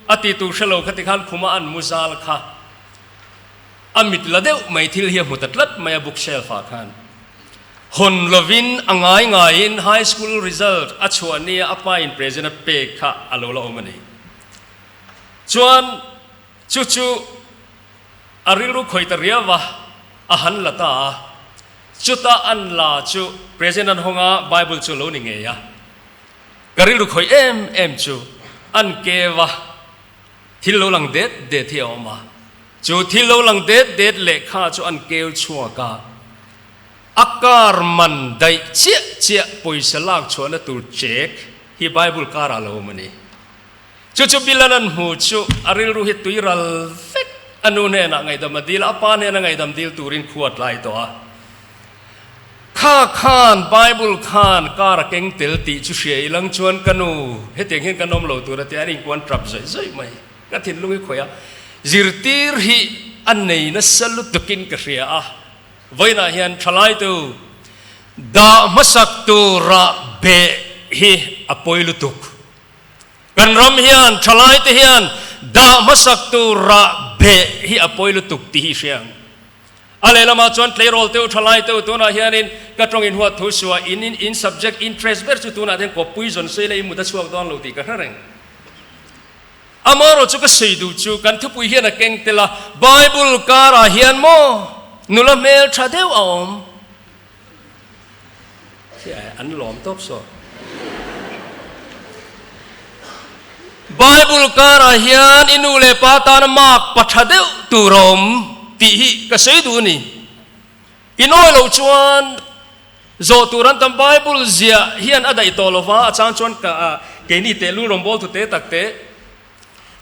a ti tur hre lo kha ti khan khuma an mu zal kha a mit la deuh mai thil hi a hmu ta tlat mai a bookshelf ah khan. Hawn lovin a ngai ngaiin high school result a chhuah nia a pa in present a pek kha a lo la awm a ni. Chuan chu chu a rilru khawih ta riau va, a han la ta a. Chuta an la chu present an hawng a, Bible chu lo ni ngei a. Ka rilru khawih em em chu an keu a, thil lo lang det det hi a awm a. Chu thil lo lang det det lehkha chu an keu chhuak a, a car man daih chiah chiah pawisa lak chhuahna tur check hi Bible car ah lo awm a ni. Chu chu Bilan an hmu chu a rilru hi tui ral vek. A nu hnenah ngaihdam a dil a, a pa hnena ngaihdam dil turin khu a tlai tawh a. Kha khan Bible khan kar a keng tel tih chu hria i lang chuan ka nu hetiang hian kan awm lo tur a ti a, an inkuan tap zawih zawih mai. Ka thinlung hi khawih a, zirtir hi a nei nasa lutukin ka hria a. Vawiinah hian thalaitu dah hmasak tura beh hi a pawi lutuk. Kan ram hian thalaite hian dah hmasak tur rah beh hi a pawi lutuk tih hi i hria ang. A lehlamah chuan tleirawl teuh thalai teuh tunah hianin ka tawng inhuat thu suah in in in subject interest ber chu tunah hian kawppui zawn sawi leh i mut a chhuak dawn lo tih ka hre reng. Amaherawh chu ka sawi duh chu kan thupui hian a keng tel a, Bible karah hian maw nula hmel tha deuh a awm. An lawm tawp saw. Bible karah hian i nu leh pa tana mark pa tha deuh tur a awm tih hi ka sawi duh a ni. I nawi loh chuan zawh tur an tam Bible ziah hian a daih tawh lova, a chang chuan ka keini tehlul rawngbawltu te tak te,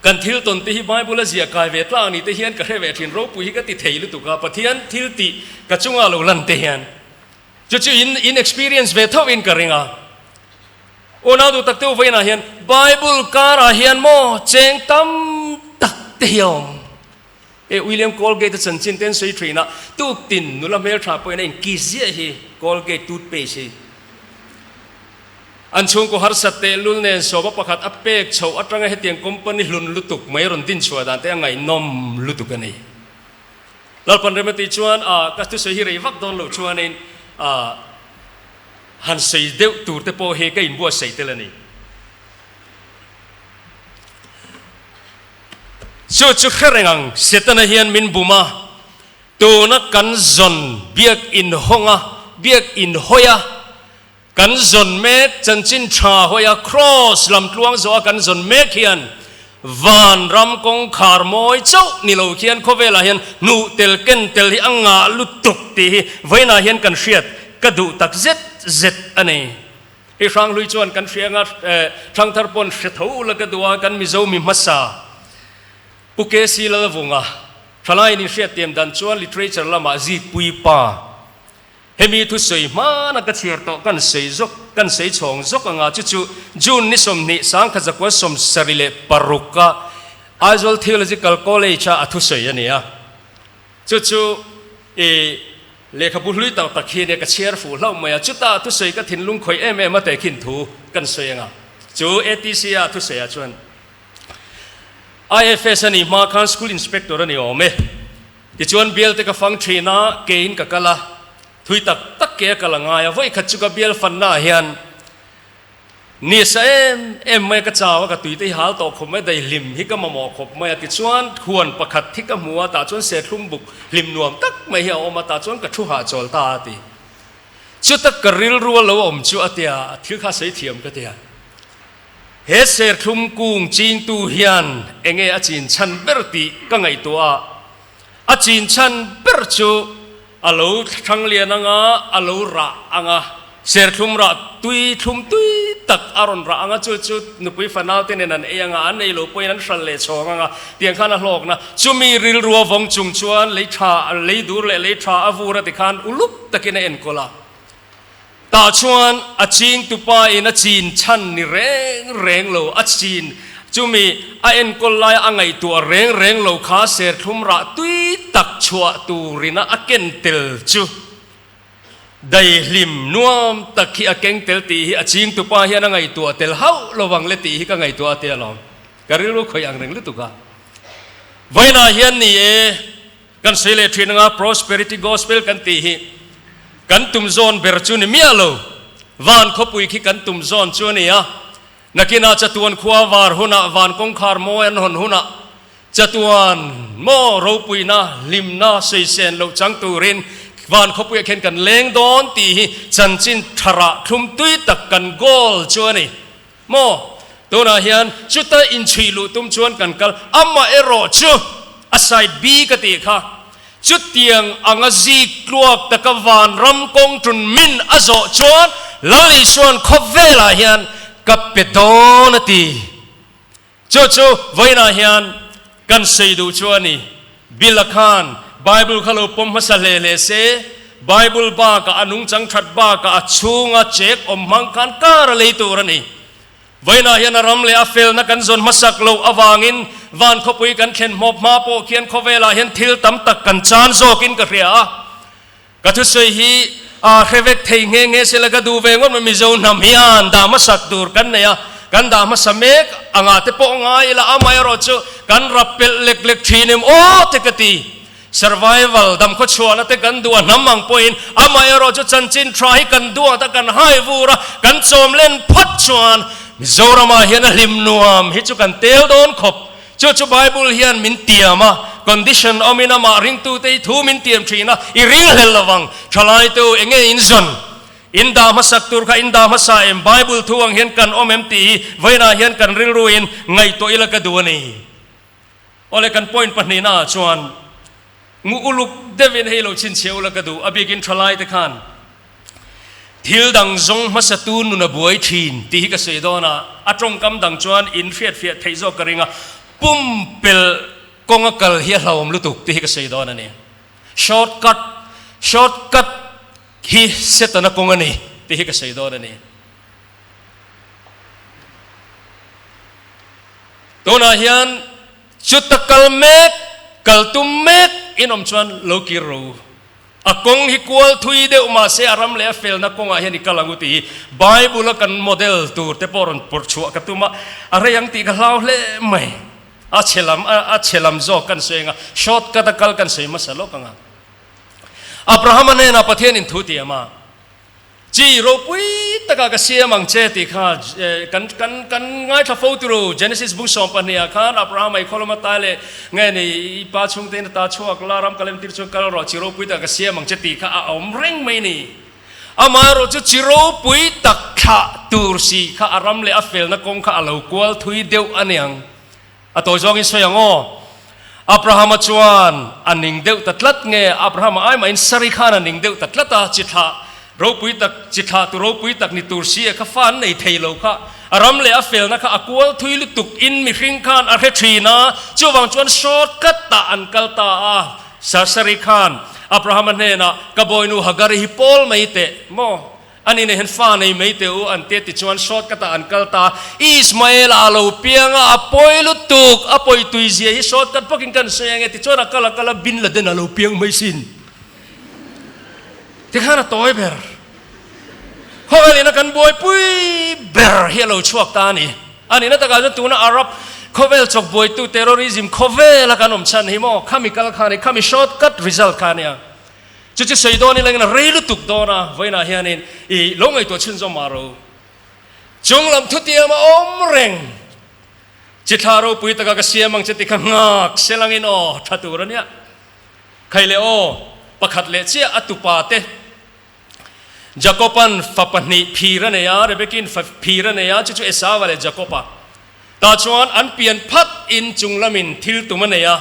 Kan thil tawn te hi Bible a ziah kai ve tlak ni te hian ka hre ve thin ropui hi ka ti thei lutuk a, Pathian thil tih ka chunga lo lan te hian chu chu in in experience ve tho in ka ring a. Unau duh tak te u vawiinah hian Bible karah hian maw cheng tam tak te hi a awm. E William Colgate a chanchin te an sawi thin a, tuktin nula hmeltha pawhin a in kiss ziah hi Colgate toothpaste hi. An chhungkaw harsat tehlul nen sawma pakhat a pek chhoh atanga hetiang company hlun lutuk mai rawn din chhuah dan te a ngaihnawm lutuk a ni. Lalpan rem a tih chuan a ka thusawi hi rei vak dawn loh chuanin a han sawi deuh tur te pawh hi ka inbuatsaih tel a ni. Chu chu hre reng ang, Setana hian min bum a, tuna kan zawn biak inhawng a, biak inhawi a, Kan zawn mek chanchin tha hawi a Kraws lam tluang zawh a kan zawn mek hian van ram kawngkhar mawi chauh ni lo khian khawvelah hian hnuh tel ken tel hi a ngah lutuk tih hi vawiinah hian kan hriat ka duh tak zet zet a ni. Hei Hranghlui chuan kan hria anga Thangthar pawn hre tho ula ka duh a kan Mizo mi hmasa Pu KC Lalvunga thalaiin inhriattiam dan chuan literature lamah zikpui pa Hemi thusawi hmana ka chhiar tawh kan sawi zawk kan sawi chhawng zawk anga chu chu June ni 20 1976 a Aizawl Theological College a a thusawi a ni a. Chu chu i lehkhabu hlui tak tak hi nia ka chhiar fuh hlauh mai a, chuta a thusawi ka thinlung khawih em em a tehkhin thu kan sawi anga chu ATC a a thusawi ah chuan IFS a nih hma khan School Inspector a ni awm e. Tichuan bial te ka fang thin a, keiin ka kal a, thui tak tak ke a kal a ngai a, vawi khat chu ka bial fanna ah hian ni sa em em mai a ka chau a, ka tui te hi hal tawh khawp mai a, daihlim hi ka mamawh khawp mai a, tichuan huan pakhat hi ka hmu a, tah chuan serthlum buk hlim nuam tak mai hi a awm a, tah chuan ka thu hahchawl ta a ti. Chuta ka rilru a lo awm chu a tia, thil kha sawi thiam ka tia. He serthlum kung chingtu hian enge a chin chhan ber tih ka ngaihtuah a, a chin chhan ber chu a lo thlang lian anga, a lo rah anga, serthlum rah tui thlum tui tak a rawn rah anga, chu chu nupui fanau te nen an ei anga, an ei lo pawhin an hral leh chhawng anga, tiang khan a hlawkna. Chumi rilrua vawng chung chuan lei tha, lei dur leh lei tha a vur a tikhan uluk takin a enkawl a. Tah chuan a ching tupa in a chin chhan ni reng reng lo, a chin chumi a enkawl laia a ngaihtuah reng reng lo kha serthlum rah tui tak chhuah turin a ken tel chu daihlim nuam tak hi a keng tel tih hi a ching tupa hian a ngaihtuah tel hauh lo vang le tih hi ka ngaihtuah a tia lawm. Ka rilru khawih ang reng lutuk a. Vawiinah hian ni e. Kan sawi leh thin anga Prosperity Gospel kan tih hi kan tum zawn ber chu ni miah lo. Van khawpui khi kan tum zawn chu a ni a. Nakinah chatuan khua var hunah van kawngkhar mawi an hawn hunah chatuan maw ropuina hlimna sawi sen loh chang turin van khawpuiah khian kan leng dawn tih hi chanchin tha rah thlum tui tak kan goal chu a ni. Maw? Tunah hian chuta inchhuih luh tum chuan kan kal, amaherawh chu a side B ka tih kha, chutiang anga zik tluak taka vanram kawng tun min a zawh chuan Lal Isua'n khawvelah hian ka pe dawn a ti. Chu chu vawiinah hian kan sawi duh chu a ni. Bill-a khan Bible kha lo pawm hmasa hle hle se, Bible bakah a nungchang that bakah a chhunga chek awm hmang khan kar a lei tur a ni. Vawiinah hian a ram leh a felna kan zawn hmasak loh avangin van khawpui kan thlen hmawp hma pawh khian khawvelah hian thil tam tak kan chan zawkin ka hria a. Ka thusawi hi a hre vek thei nghe nghe se la ka duh ve ngawt mai Mizo hnam hian dah hmasak tur kan nei a, kan dah hmasa mek anga te pawh ngai ila amaherawh chu kan rap pelh lek lek thin em aw te ka ti. Survival, dam khaw chhuahna te kan duh a, hnam ang pawhin amaherawh chu chanchin tha hi kan duh ang ta kan hai vur a, kan chawm len phawt chuan Mizoramah hian a hlim nuam hi chu kan tel dawn khawp. Chu chu Bible hian min tiam a, condition awmin amah ringtute hi thu min tiam thin a, i ringhlel lovang, thalaite u enge in zawn? In dah hmasak tur kha in dah hmasa em? Bible thu ang hian kan awm em tih hi vawiinah hian kan rilruin ngaihtuah ila ka duh a ni. Awle kan point pahnihna ah chuan ngu uluk deuhin hei lo chhinchhiah ula ka duh, a bikin thalai te khan thil dang zawng hmasa tu nun a buai thin tih hi ka sawi dawn a, a tawngkam dang chuan in hriatfiah theih zawk ka ring a, pumpelh kawnga kal hi a hlauhawm lutuk tih hi ka sawi dawn a ni. Short cut, short cut hi Setana kawng a ni tih hi ka sawi dawn a ni. Tunah hian chuta kal mek, kal tum mek in awm chuan lo kir ro. A kawng hi kual thui deuh mah se a ram leh a felna kawngah hian i kal ang u tih hi Bible a kan model tur te pawh rawn pawrh chhuah ka tum a, a rei ang tih ka hlau hle mai. A chhe lam, a chhe lam zawk kan sawi ang a, short cut a kal kan sawi hmasa lawk ang a. Abrahama hnenah Pathianin thu tiam a. Chi ropui takah ka siam ang che tih kha kan kan kan ngaithla fo turu. Genesis bung 12 ah khan Abraham a i khawlawm a tai leh nge ni i pa chhungte in a ta chhuak la ram ka lem tir chuan kal rawh chi ropui takah ka siam ang che tih kha a awm reng mai ni. Amaherawh chu chi ropui tak thlah tur si kha a ram leh a felna kawng kha a lo kual thui deuh a niang. A tawi zawngin sawi ang aw. Abrahama chuan a ning deuh ta tlat nge? Abrahama ai mahin Sari khan a ning deuh ta tlat a, chi thlah ropui tak, chi thlah tu ropui tak ni tur si e kha fa an nei thei lo kha. A ram leh a felna kha a kual thui lutuk in mihring khan a hre thin a, chuvang chuan short cut ah an kal ta a. Sari khan Abrahama hnenah, Ka bawinu Hagari hi pawl mai teh maw? Ani nen hian fa nei mai teh u an tia tichuan shortcut ah an kal ta. Ismael a lo piang a, a pawi lutuk, a pawi tui zia hi shortcut bawkin kan sawi ange tichuan a kal a kal a Bin Laden a lo piang mai sin. Tikhan a tawi ber. Khawvel ina kan buaipui ber hi a lo chhuak ta a ni. A nihna takah chuan tuna Arab khawvel chawk buaitu terrorism khawvela kan awm chhan hi maw khami kal kha a ni, khami shortcut result kha a nia. Chu chu sawi dawn ila engin rei lutuk dawn a, vawiinah hianin i lo ngaihtuah chhunzawm mah ro. Chung lam thutiam a awm reng. Chi thla ropui taka ka siam ang che ti kha nghak selangin aw tha tur a nia. Khai leh aw, pakhat leh chiah a tupa te. Jakoban fa pahnih phir a nei a, Rebekin fa phir a nei a, chu chu Esauva leh Jakoba. Tah chuan an pian phat in chung lamin thil tum a nei a,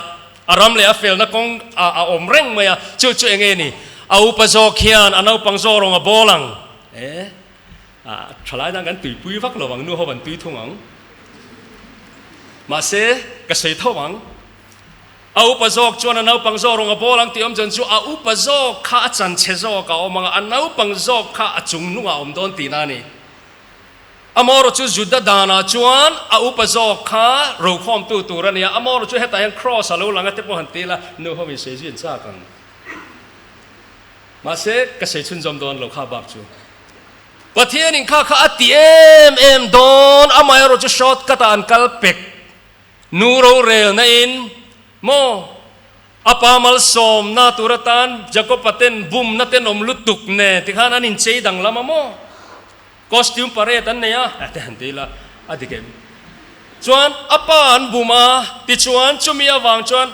a ram leh a felna kawng ah a awm reng mai a, chu chu enge ni? A upa zawk hian a naupang zawk rawng a bawl ang. E, a thalai nan kan tuipui vak lo ang, nu ho an tui thung ang. Mahse, ka sawi tho ang. A upa zawk chuan a naupang zawk rawng a bawl ang tih awm chuan chu a upa zawk kha a chanchhe zawk a awm ang a, a naupang zawk kha a chung nungah a awm dawn tihna a ni. Amaherawh chu Juda danah chuan a upa zawk kha rokhawmtu tur a ni a, amaherawh chu hetah hian Kraws a lo lang a te pawh han ti ila, nu ho in sawi zui an chak ang. Mahse, ka sawi chhunzawm dawn lo kha bak chu. Pathianin kha kha a ti em em dawn, amaherawh chu short cut ah an kal pek. Nu rorelna in maw? A pa malsawmna tur atan Jakob-a ten bumna tenawm lutuk nen tikhan an inchei danglam a maw? Costume parade an nei a, a te han ti ila a dik em? Chuan a pa an bum a, tichuan chumi avang chuan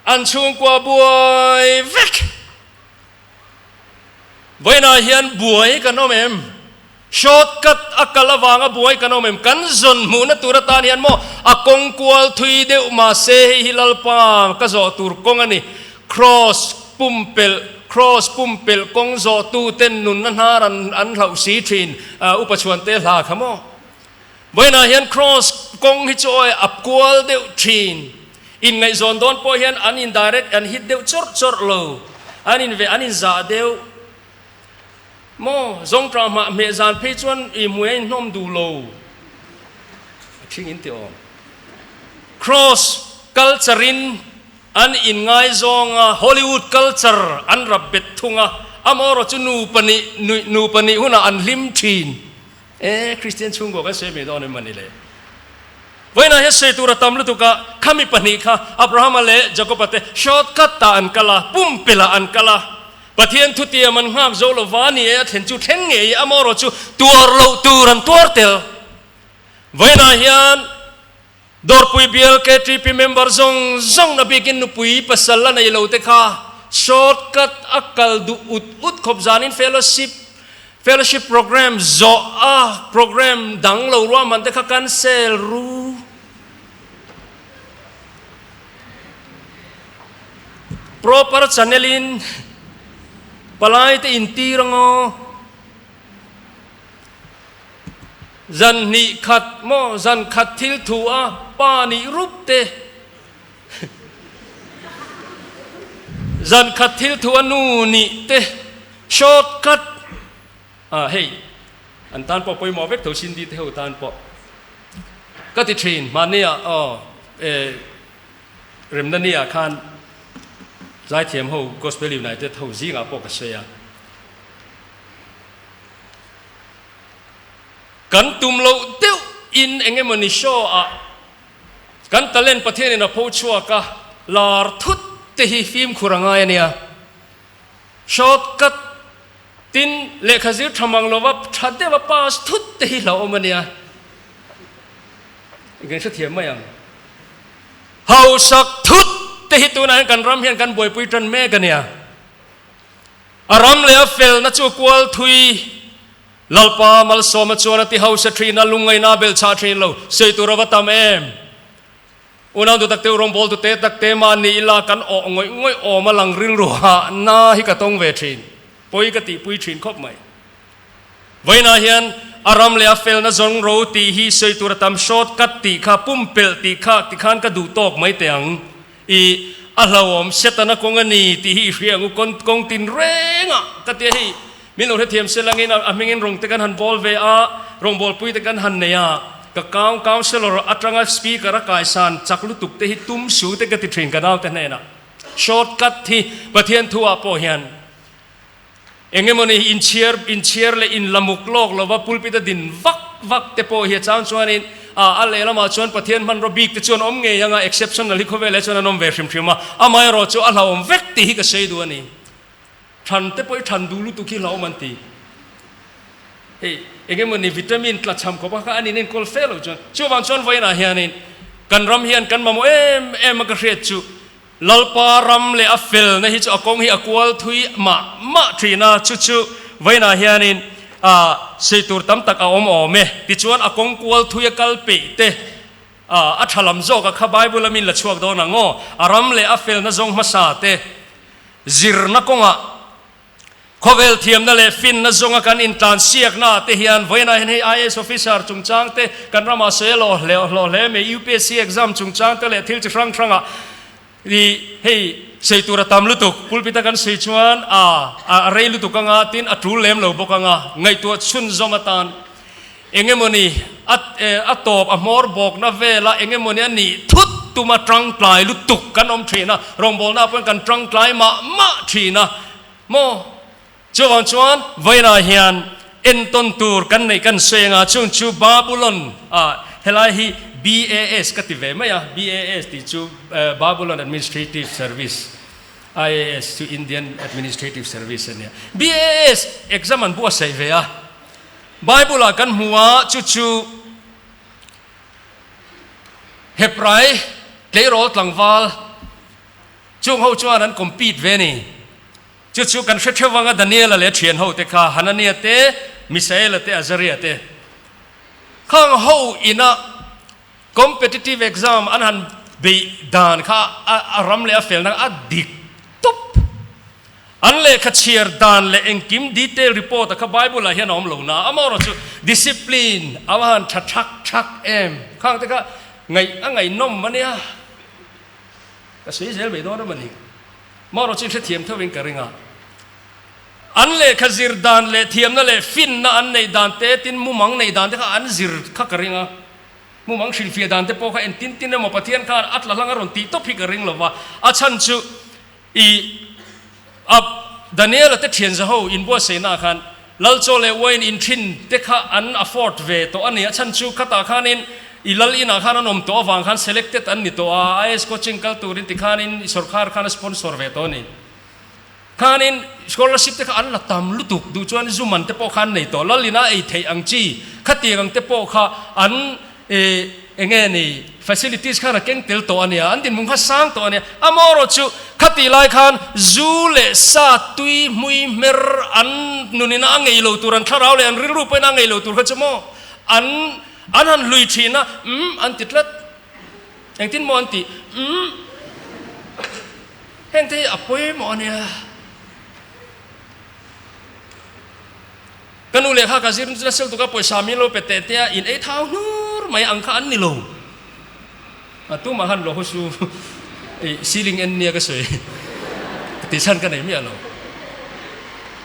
an chhungkua buai vek. Vawiinah hian buai kan awm em? Short cut a kal avanga buai kan awm em? Kan zawn hmuhna tur atan hian maw a kawng kual thui deuh mahse hei hi Lalpa ka zawh tur kawng a ni. Cross pumpelh, Cross pumpelh kawng zawh tu ten nunna hnar an an hlauh si thin upa chhuan te hla kha maw? Vawiinah hian Cross kawng hi chu awi a kual deuh thin. Inngaihzawn dawn pawh hian an in direct an hit deuh chawrh chawrh lo. An in ve an in zah deuh. Maw zawngṭah hmah hmeh zan phei chuan i hmui a inhnawm duh lo. A thing in ti awm. Cross culture in an inngaizawng a, Hollywood culture an rap bet thung a, amaherawh chu nupa nih nupa nih hunah an hlim thin. E, Kristian chhungkaw kan sawi mai dawn em mani le? Vawiinah hian sawi tur a tam lutuk a, khami pahnih kha Abrahama leh Jakoba te shortcut ah an kal a, pumpelh ah an kal a. Pathian thutiam an nghak zo lo va ni e, a thlen chu thleng ngei e, amaherawh chu tuar loh tur an tuar tel. Vawiinah hian Dawrpui bial KTP member zawng zawng na bikin nupui pasal la nei lo te kha shortcut a kal duh ut ut khawp zanin fellowship fellowship program zawh a program dang lo ruahman te kha cancel ru. Proper channel in palai te intir angaw. Zan hnih khat maw zan khat thil thu a pa nih rup te zan khat thil thu a nu nih te short cut ah hei an tan pawh pawimawh vek tho Sindhi te ho tan pawh ka ti thin mahni ah aw eh remna ni ah khan zaithiam ho Gospel United ho zingah pawh ka sawi a. Kan tum loh deuh in eng emawni show ah kan talent Pathian in a pho chhuak a, lar thut te hi fimkhur a ngai a nia. Short cut tin lehkha zir tha mang lova tha deuh a pass thut te hi hlauhawm a nia. Kan hrethiam mai ang. Hausak thut te hi tunah hian kan ram hian kan buaipui tan mek a nia. A ram leh a felna chu kual thui Lalpa malsawma chuan a ti hausa thin a, lungngaihna a belh chah thin lo. Sawi tur a va tam em? Unau duh takte u rawngbawltu te tak te mahni ila kan awh ngawih ngawih awm a lang rilru hah na hi ka tawng ve thin. Pawi ka tihpui thin khawp mai. Vawiinah hian a ram leh a felna zawng ro tih hi sawi tur a tam short cut tih kha pumpelh tih kha tikhan ka duh tawk mai teh ang. I a hlauhawm Setana kawng a ni tih hi i hria ang u, kawng tin reng ah ka tia hei min lo hrethiam se langin a hmingin rawng te kan han bawl ve a, rawngbawlpui te kan han nei a, ka kau councellor atanga speaker a kaisan chak lutuk te hi tum su te ka ti thin ka naute hnenah. Short cut hi Pathian thu ah pawh hian Engemawni inchhiar inchhiar leh inlamuk lawk lova pulpit a din vak vak te pawh hi a chang chuanin a a lehlamah chuan Pathian hmanraw bik te chuan awm ngei anga exceptional hi khawvelah chuan an awm ve hrim hrim a, amaherawh chu a hlauhawm vek tih hi ka sawi duh a ni. Than te pawh hi than duh lutuk hi hlauhawm an ti. Hei engemawni vitamin tla cham khawp a kha an inenkawl fe lo chuan chuvang chuan vawiinah hianin kan ram hian kan mamawh em em a ka hriat chu Lalpa ram leh a felna hi chu a kawng hi a kual thui mah mah thin a, chu chu vawiinah hianin ah sei tur tam tak a awm awm e. Tichuan a kawng kual thui a kal peih te ah a tha lam zawk a kha Bible a min la chhuak dawn ang aw. A ram leh a felna zawng hmasa te zirna kawngah Khawvel thiamna leh finna zawnga kan intlansiakna ah te hian vawiinah hian hei IAS officer chungchang te kan ramah sawi a hlawh hle hlawh hle mai, UPSC exam chungchang te leh thil chi hrang hrangah i hei sawi tur a tam lutuk, pulpit a kan sawi chuan a a rei lutuk anga tin a tul lem lo bawk anga ngaihtuah chhunzawm atan Engemawni a a tawp a hmawr bawkna vela engemawni a nih thut tuma tangtlai lutuk kan awm thin a, rawngbawlna ah pawhin kan tangtlai mah mah thin a maw? Chuvang chuan vawiinah hian entawn tur kan neih kan sawi anga chung chu Babulon ah helai hi BAS ka ti ve mai a, BAS tih chu Babulon Administrative Service, IAS chu Indian Administrative Service a nia. BAS exam an buatsaih ve a. Bible ah kan hmu a, chu chu Hebrai tleirawl tlangval chung ho chuan an compete ve a ni. Chu chu kan hre theuh anga Daniela leh a thian ho te kha, Hanania te, Misaela te, Azaria te. Khang ho ina Competitive exam an han beih dan kha a ram leh a felna a dik tawp. An lehkha chhiar dan leh engkim detail report a kha Bible ah hian a awm lo na. Amaherawh chu discipline a va han tha thak thak em. Khang te kha ngaih a ngaihnawm a nia. Ka sawi zel mai dawn a mawni. Amaherawh chu hrethiam theuhin ka ring a. An lehkha zir dan leh thiamna leh finna an neih dan te tin mumang neih dan te kha an zir kha ka ring a. Mumang hrilhfiah dan te pawh kha en tin tin emaw Pathian khan a tla hlang a rawn tih tawp hi ka ring lo va. A chhan chu i a Daniela te thian zaho inbuatsaihna ah khan Lalchaw leh wine in thin te kha an afford ve tawh a ni. A chhan chu khatah khanin i. I lal inah khan an awm tawh avang khan selected an ni tawh a, IAS coaching kal turin tikhanin sorkar khan a sponsor ve tawh a ni. Khanin scholarship te kha an la tam lutuk duh chuan zu man te pawh kha an nei tawh. Lal ina ei theih ang chi khatiang ang te pawh kha an eng nge ni facilities khan a keng tel tawh a nia, an dinhmun kha sang tawh a nia. Amaherawh chu khatih lai khan zu leh sa tui hmui hmer an nunina a ngei lo tur, an thlarau leh an rilru pawhin a ngei lo tur kha chu maw an An han hlui thin a, umm an ti tlat. Engtin maw an tih? Umm. Heng te hi a pawimawh a nia. Ka nu lehkha ka zir nasa lutuk a, pawisa min lo pe teh teh a, in ei thau hnur mai ang kha an ni lo. A tumah khan lo haw su ceiling en nia ka sawi tih chhan ka nei miah lo.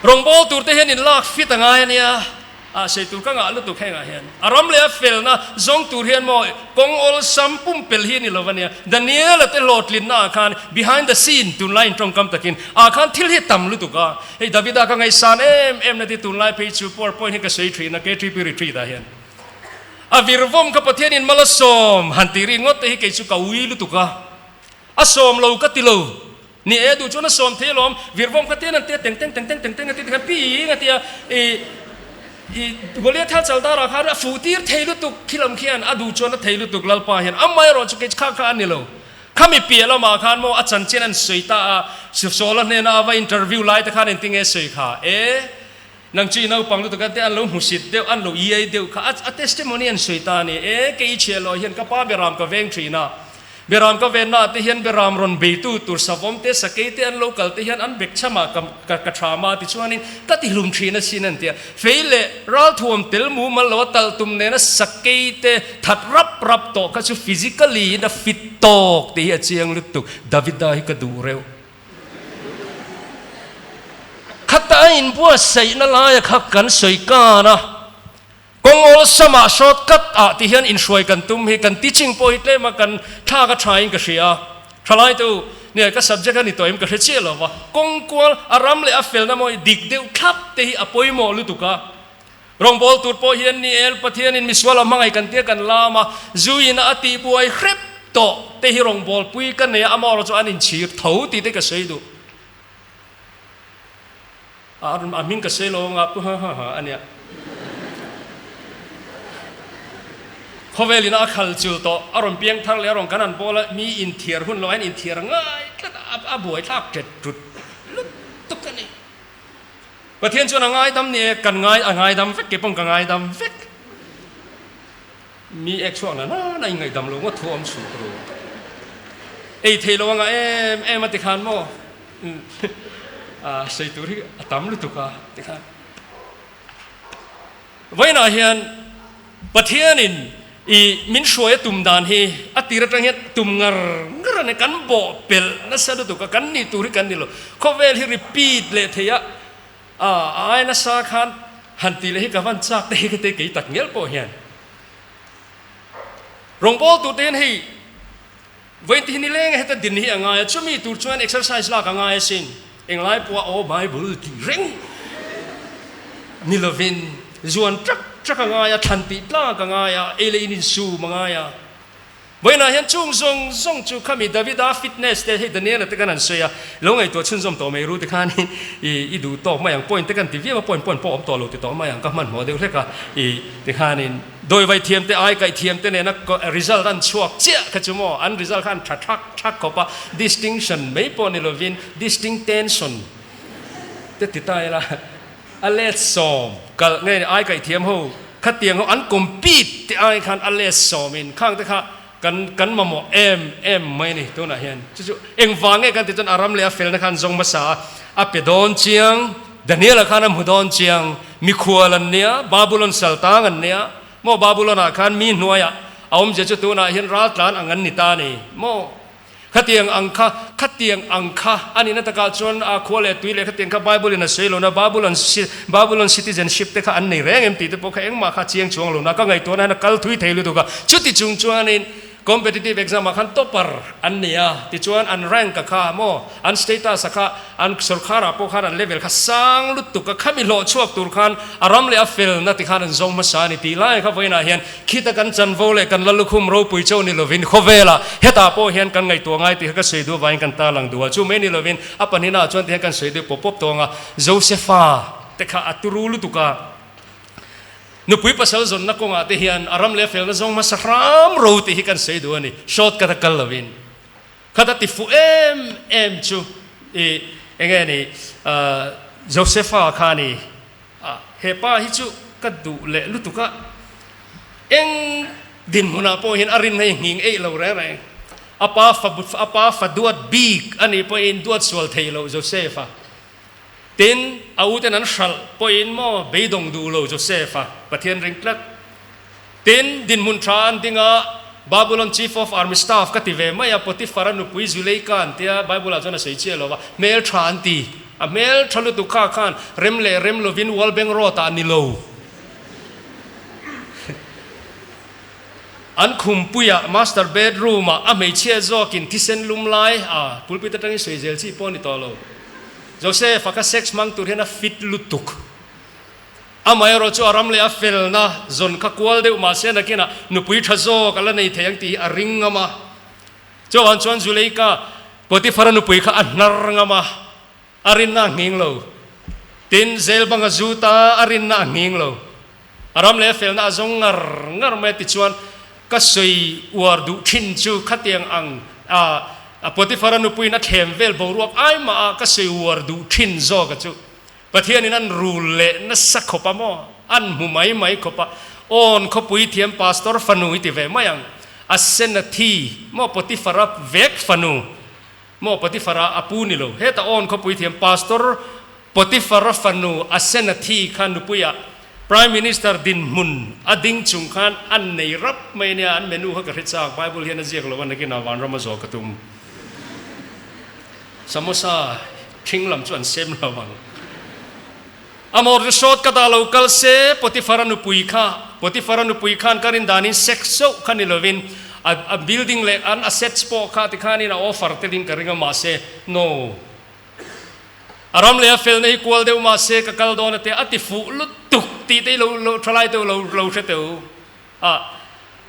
Rawngbâwl tur te hian in lak fit a ngai a nia. A sei tur ka ngah lutuk hengah hian a ram leh a felna zawng tur hian maw kawng awlsam pumpelh hi a ni lo a nia. Daniel-a te hlawhtlinna ah khan behind the scene tunlai in tawngkam takin ah khan thil hi tam lutuk a. Hei Davida ka ngaihsan em em na ti tunlai phei chu powerpoint hi ka sawi thin a KTP retreat ah hian a virvawm kha Pathian in mal a sawm han tih ri ngawt te hi kei chu ka ui lutuk a. A sawm lo ka ti lo. Ni e, duh chuan a sawm thei alawm, virvawm kha tian an tia teng teng teng teng teng teng a ti tikhan pi a tia i i Goliath thal chal darah khan a fuh tir thei lutuk khi lam khian a duh chuan a thei lutuk Lalpa hian amaherawh chu kei kha kha a ni lo. Khami piah lamah khan maw a chanchin an sawi ta a, Sawla hnena a va interview lai te khan engtin nge sawi kha e nang chu i naupang lutuk a te an lo hmusit deuh an lo iai deuh kha a testimony an sawi ta a ni e kei i chhiah loh hian ka pa beram ka veng thin a Beram ka venna ah te hian beram rawn beitu tur savawm te, sakei te an lo kal te hian an bek chhamah ka ka ka tham a tichuanin ka ti hlum thin asin an ti a. Fei leh ralthuam tel mumal lo a talh tum nena sakei te that rap rap tawh kha chu physically in a fit tawk tih hi a chiang lutuk. Davida hi ka duh reuh. Khata a inbuatsaihna laia kha kan sawi kan a. Kawng awlsamah short cut ah ti hian inhruai kan tum hi kan teaching pawh hi tlema kan thlak a thain ka hria a, thalai te u, nia ka subject a ni tawh em ka hre chiah lo va, kawng kual a ram leh a felna mawi dik deuh thlap te hi a pawimawh lutuk a, rawngbâwl tur pawh hian ni el Pathianin misual a hmangaih kan tia kan lam a, zuiin a tihbuai hrep tawh te hi rawngbâwl pui ka nei a, amaherawhchu an inchhir tho tih te ka sawi duh. A hming ka sawi lo anga pu ha ha ha a nia. Khawvelin a khal chul tawh, a rawn piang thar leh a rawn kan han bawl a, mi inthiar hun lo hian inthiar ngai tlat a, a buai thlak ṭet ṭut lutuk a ni. Pathian chuan a ngaidam ni e, kan ngai a ngaidam vek, kei paw'n ka ngaidam vek. Mi ek chhuak na na na inngaihdam lo ngawt thu awm suh turu. Ei thei lo anga em em a tikhan maw a sei tur hi a tam lutuk a tikhan. Vawiinah hian Pathianin i min hruai a tum dan hi a tir atang hian tum ngar ngar a ni. Kan bawh pelh nasa lutuk a, kan nih tur hi kan ni lo. Khawvel hi repeat leh thei a, A ai nasa khan han tih leh hi ka van chak te hi ka ti kei tak ngial pawh hian. Rawngbâwl tur te hian hei vawiin te hi nileng a heta din hi a ngai a, chumi tur chuan exercise lak a ngai asin. Englai pawha aw Bible tih reng ni lovin zuan ṭak ṭak a ngai a, thlan tih tlak a ngai a, ei leh in insum a ngai a. Vawiinah hian chung zawng zawng chu khami Davida fitness te hei Daniela te khan an sawi a, lo ngaihtuah chhunzawm tawh mai ru ti khan i i duh tawk mai ang, point te kan ti viau a, point point pawh awm tawh lo ti tawh mai ang, ka hmanhmawh deuh hlek a, i ti khanin dawivai thiam te ai kaih thiam te nena result an chhuak chiah kha chu maw, an result kha an tha thak thak khawp a, distinction mai pawh ni lovin distinct tension te ti ta ila a let sawm kalh nge ai kaih thiam ho khatiang ho an compete te ai khan a let sawm in khang te kha kan kan mamawh em em mai a ni tunah hian chu chu engvang nge kan ti chuan a ram leh a felna khan zawng hmasa a a pe dawn chiang Daniel-a khan a hmu dawn chiang mikhual an nia Babulon saltang an nia maw Babulon ah khan mi hnuaiah a awmzia chu tunah hian raltlan ang an ni ta a ni maw. Khatiang ang kha, khatiang ang kha a nihna takah chuan a khua leh tui leh khatiang kha Bible in a sawi lo na, Babylon Babylon citizenship te kha an nei reng em tih te pawh kha engmah kha a chiang chuang lo na, ka ngaihtuahna hian a kal thui thei lutuk a, chuti chung chuanin Competitive exam ah khan topper an ni a, tichuan an rank a kha maw, an status a kha, an sorkar ah pawh khan an level kha sang lutuk a, khami hlawh chhuak tur khan a ram leh a felna ti khan an zawng hmasa a ni tih lai kha vawiinah hian khita kan chanvo leh kan lalukhum ropui chauh ni lovin khawvelah hetah pawh hian kan ngaihtuah ngai tih kha ka sawi duh avangin kan tarlang duh a, chu mai ni lovin a pahnihnaah chuan tihian kan sawi deuh pawp pawp tawng a, Josepha te kha a turu lutuk a. Nupui pasal zawnna kawngah te hian a ram leh a felna zawng hmasa hram ro tih hi kan sawi duh a ni. Short cut a kal lovin khat a ti fuh em em chu i enge ni Josepha kha a ni. He pa hi chu ka duh leh lutuk a, eng dinhmunah pawh hian a rinna hi nghing eih lo reng reng. A pa fa a pa fa duat bik a nih pawhin duat sual thei lo Josepha. Tin, a uten an hralh pawhin maw beidawng duh lo Joseph-a Pathian ring tlat. Tin, dinhmun tha an ding a, Babylon Chief of Army Staff ka ti ve mai a, Potiphar-a nupui Zuleika an tia, Bible-ah chuan a sawi chiah lo va, hmel tha an ti. A hmel tha lutuk kha khan rem leh rem lovin World Bank Road-ah a ni lo. An khumpuiah master bedroom-ah a hmeichhia zawkin thisen lum lai a pulpit atangin sawi zel chi pawh a ni tawh lo. Joseph-a kha sex hmang tur hian a fit lutuk. Amaherawh chu a ram leh a felna zawn kha kual deuh mahse nakinah nupui tha zawk a la nei thei ang tih hi a ring ngam a. Chuvang chuan Zuleika Potiphar-a nupui kha a hnar ngam a, a rinna a nghing lo. Tin, zel bang a zut a, a rinna a nghing lo. A ram leh a felna a zawng ngar ngar mai a tichuan ka sawi uar duh thin chu khatiang ang a Potiphar-a nupuiin a thlem vel boruak ai mah a ka sawi uar duh thin zawk a chu Pathianin an rul leh nasa khawp a maw an hmu mai mai khawp a awn khawpui thiam pastor fanu i ti ve mai ang a Senathi maw Potiphar-a vek fanu maw Potiphar-a a pu ni lo heta awn khawpui thiam pastor Potiphar-a fanu Asenathi kha nupuiah Prime Minister dinhmun a ding chung khan an nei rap mai ania, an menu kha ka hre chak, Bible hian a ziak lo a, nakinah vanram a zawh ka tum. Samosa thing lam chu an sem lo ang. Amor chu short ka dah lo kal se, Potiphar-a nupui kha, Potiphar-a nupui khan ka rin danin sex zauh kha ni lovin a building leh an assets pawh kha tikhanin a offer telin ka ring a, mahse no. A ram leh a felna hi kual deuh mah se ka kal dawn a tia a ti fuh lutuk tih te hi lo lo thalai te lo lo hre teh u a